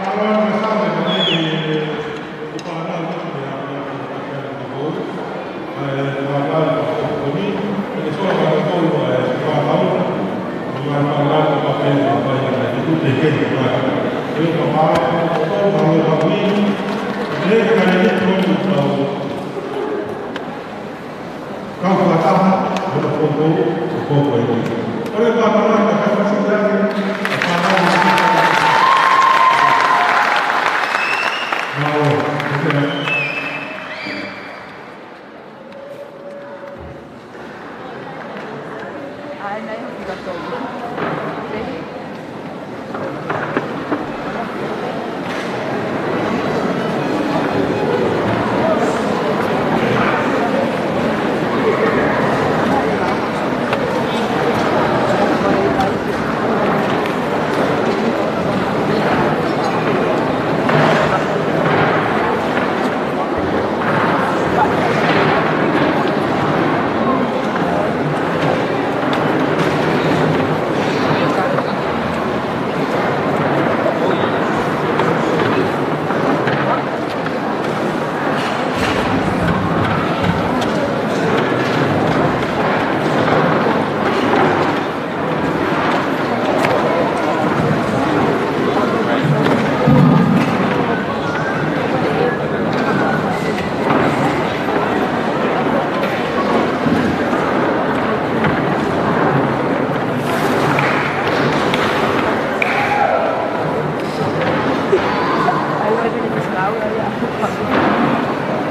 mālō, mālō.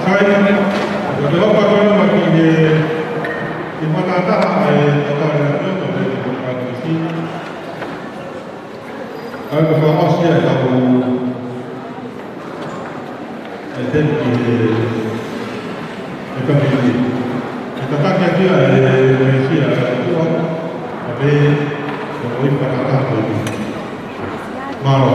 Sai, ko te hopa kona ma ki he, ki he matataha e tau kare na teo, ko te hopa kona. ʻA ia ko e fakaʻosi ʻa e tau e temi ki he, e kamiti. ʻE tataki ʻaki ʻa e mesia ʻa e ʻOtua, ʻa pē, ko e ʻoi fakataha ko eni. Mālō.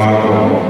Mālō.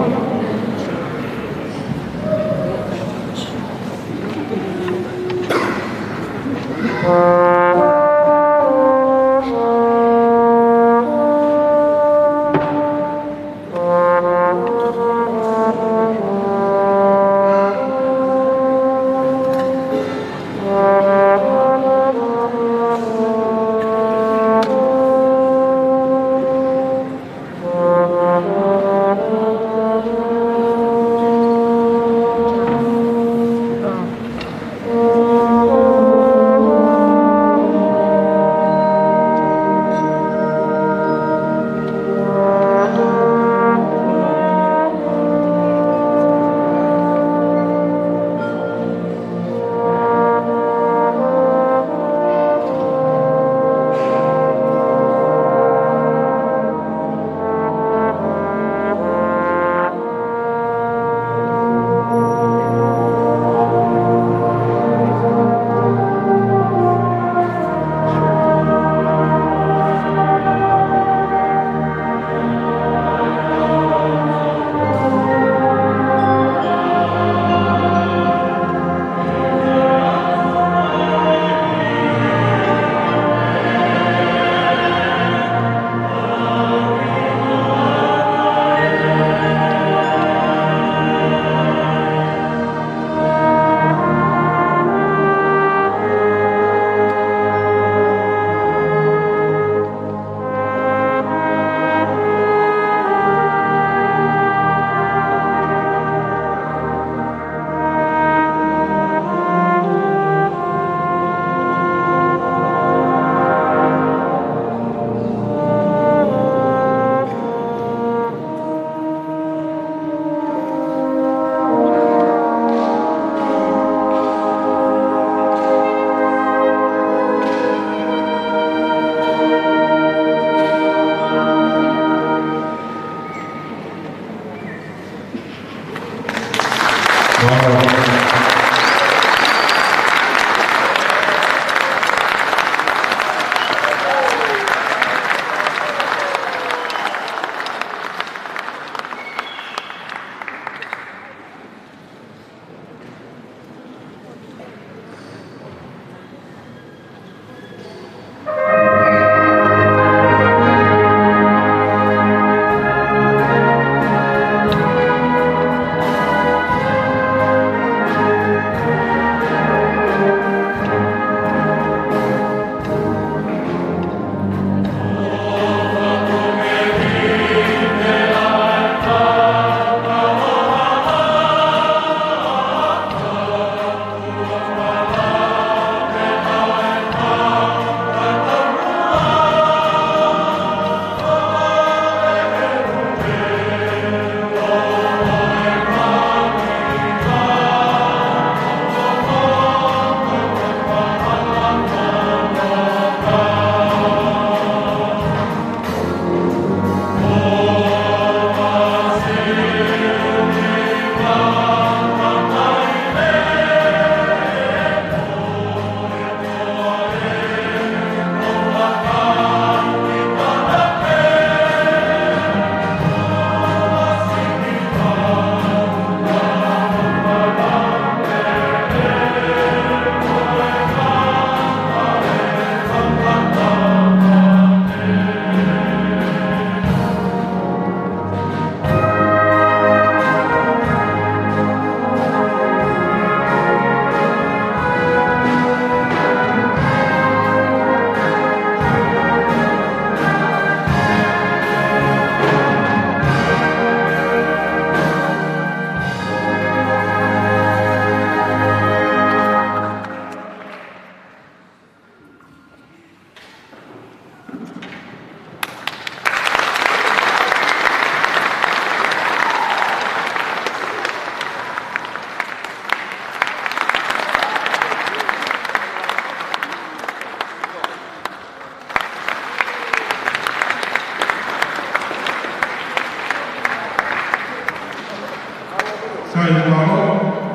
Hai mālō,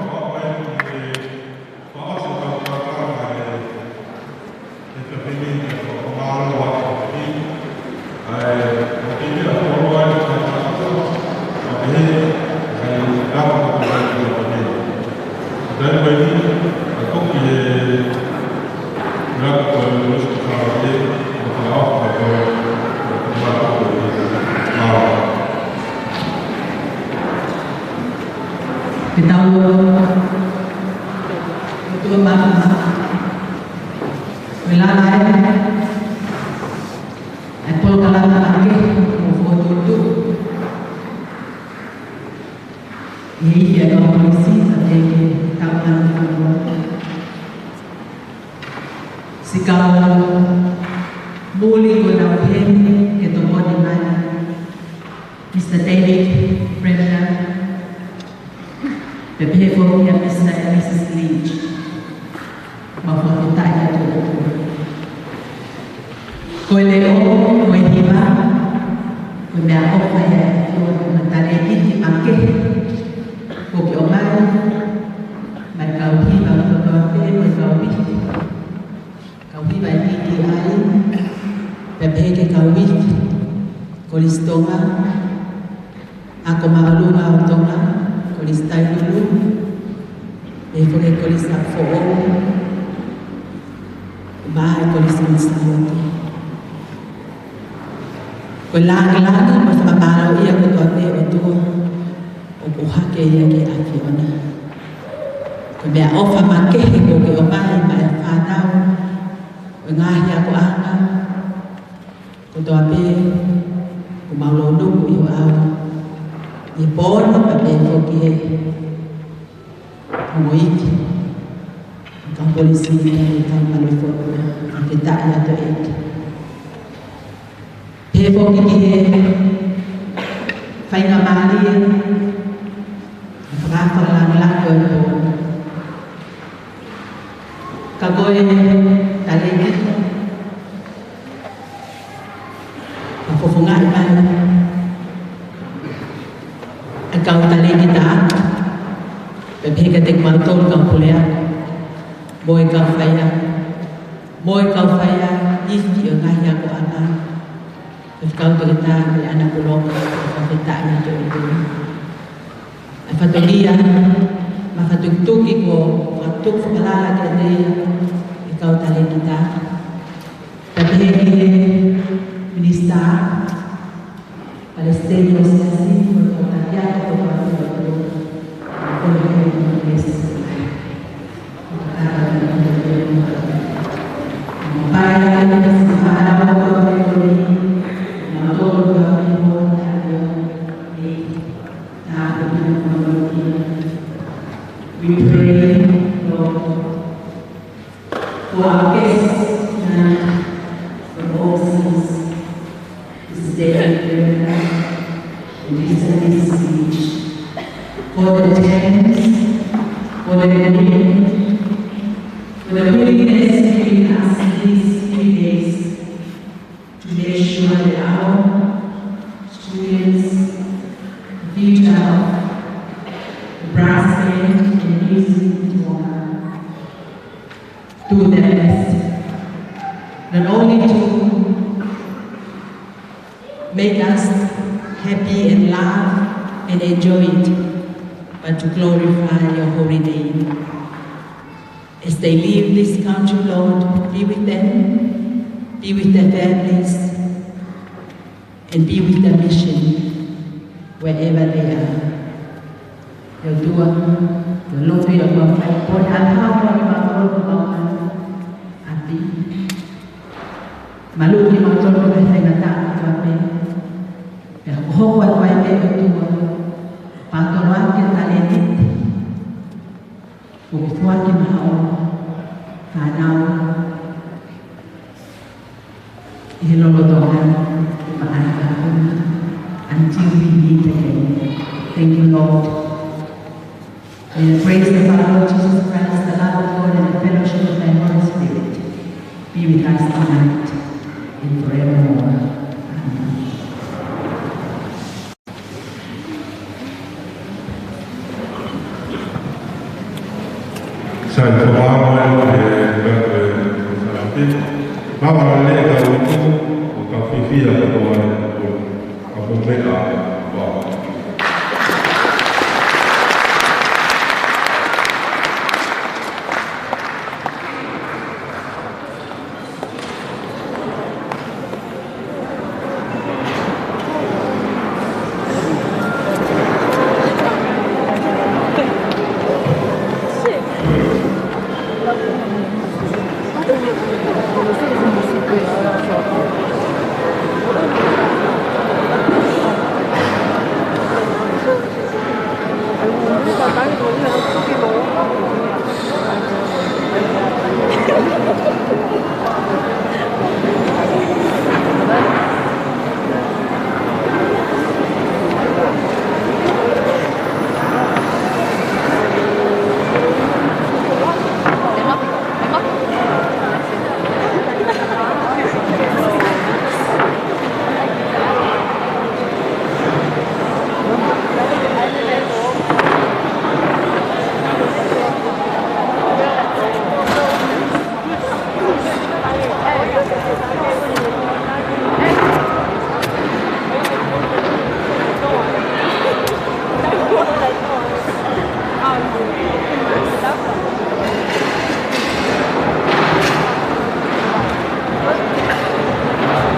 ʻoku ʻai ki he fakaʻosi ʻo e kau kākā ʻa e, ʻe kāpeni ʻa e kau mālō ʻa e kāpeni. ʻA e, ʻo ke mea koro ai ka kākā, ʻa pehē, ʻa e, ʻa e, ʻa e, ʻa e, ʻa e, ʻa e, ʻa e, ʻa e, ʻa e, Ke tau ō, ʻOtua Māfimafi. Ko e lava ē ʻa e polokalama makehe mo fokotuʻutuʻu ʻi he ifi ʻa e kau polisi, ka te ke tau manu kau. Siʻi kau muli kuo nau pehē ke tokoni mai, Mister David Bremner, pea pehē foki kia Mister and Missus Leach. Mau fakafetaʻi atu. Ko e leʻo, ko e hiva, ko e meʻaʻofa ia ʻa e ʻOtua, ko e talēkiti makehe kuo ke ʻomai, mai kau hiva, ko e kau pē, ko e kau pē. Kau hiva ʻi P T I, pea pehē ki he kau ifi, Kolisi Tonga, Ako Māʻolunga ʻo Tonga, Kolisi Tainulu, pehē foki ki he Kolisi ʻApifoʻou, mo e Kolisi Misilaoti. Ko e lāngilangi mo e fakamālō ia kotoa pē ʻOtua, ʻoku hake ia ki he ʻAfiona. Ko e meʻaʻofa makehe kuo ke ʻomai maʻa e fānau ʻo e ngaahi akoʻanga kotoa pē, ʻoku mau lōnuku ʻi ho ʻao, ʻi he pō ni pea pehē foki ki he ongo ifi ʻo e kau polisi ni, ʻi he kau mālō foki, fakafetaʻi atu ʻEiki. Pehē foki ki he faingamālie, ʻa e fakaʻapaʻapa lāngilangi ʻo e pō ni. Ka ko e talēkiti, ʻa e fofongaʻi mai ʻa e kau talēkita, pea pehē kiate kimautolu kau puleako, mo e kau faiako, mo e kau faiako ifi ʻo e ngaahi akoʻanga, Faifekau Toketā Leʻana Puloka, fakafetaʻi atu ʻEiki. ʻA e fatongia mo e fakatukituki kuo fakatuku fakalala kiate ia ʻe he kau talēkita. Pea pehē ki he Minisitā, Palesiteni ʻo e Siasi, mo e kau taki ako kotoa pē ʻo e ʻOtua. Ko e meʻa ʻoku ou We pray, Lord, for our guests tonight from overseas, this day, and this speech, for the tents, for the green, for the willingness to give us these few days to make sure that our students, the future of the brass band and music in Tonga, do their best, not only to make us happy and laugh and enjoy it, but to glorify your holy name. As they leave this country, Lord, be with them, be with their families, and be with the mission wherever they are. ʻE ʻOtua, ʻoku ou lotu ia ʻoku mau fai pō ni, ʻa e pō ni mau kolo mau ʻapi. Maluʻi kimautolu mei he faingataʻa kotoa pē. Pea hokohoko atu ai pē ʻOtua, pea tolo ake talēkiti kuo ke foaki maʻa e fānau ʻi he lolotonga ʻo e ʻaho ni, until we meet again. Thank you, Lord. May the grace of our Lord Jesus Christ, the love of God, and the fellowship of the Holy Spirit be with us tonight and forevermore. Amen. ʻa e meʻa ʻa e ʻOtua.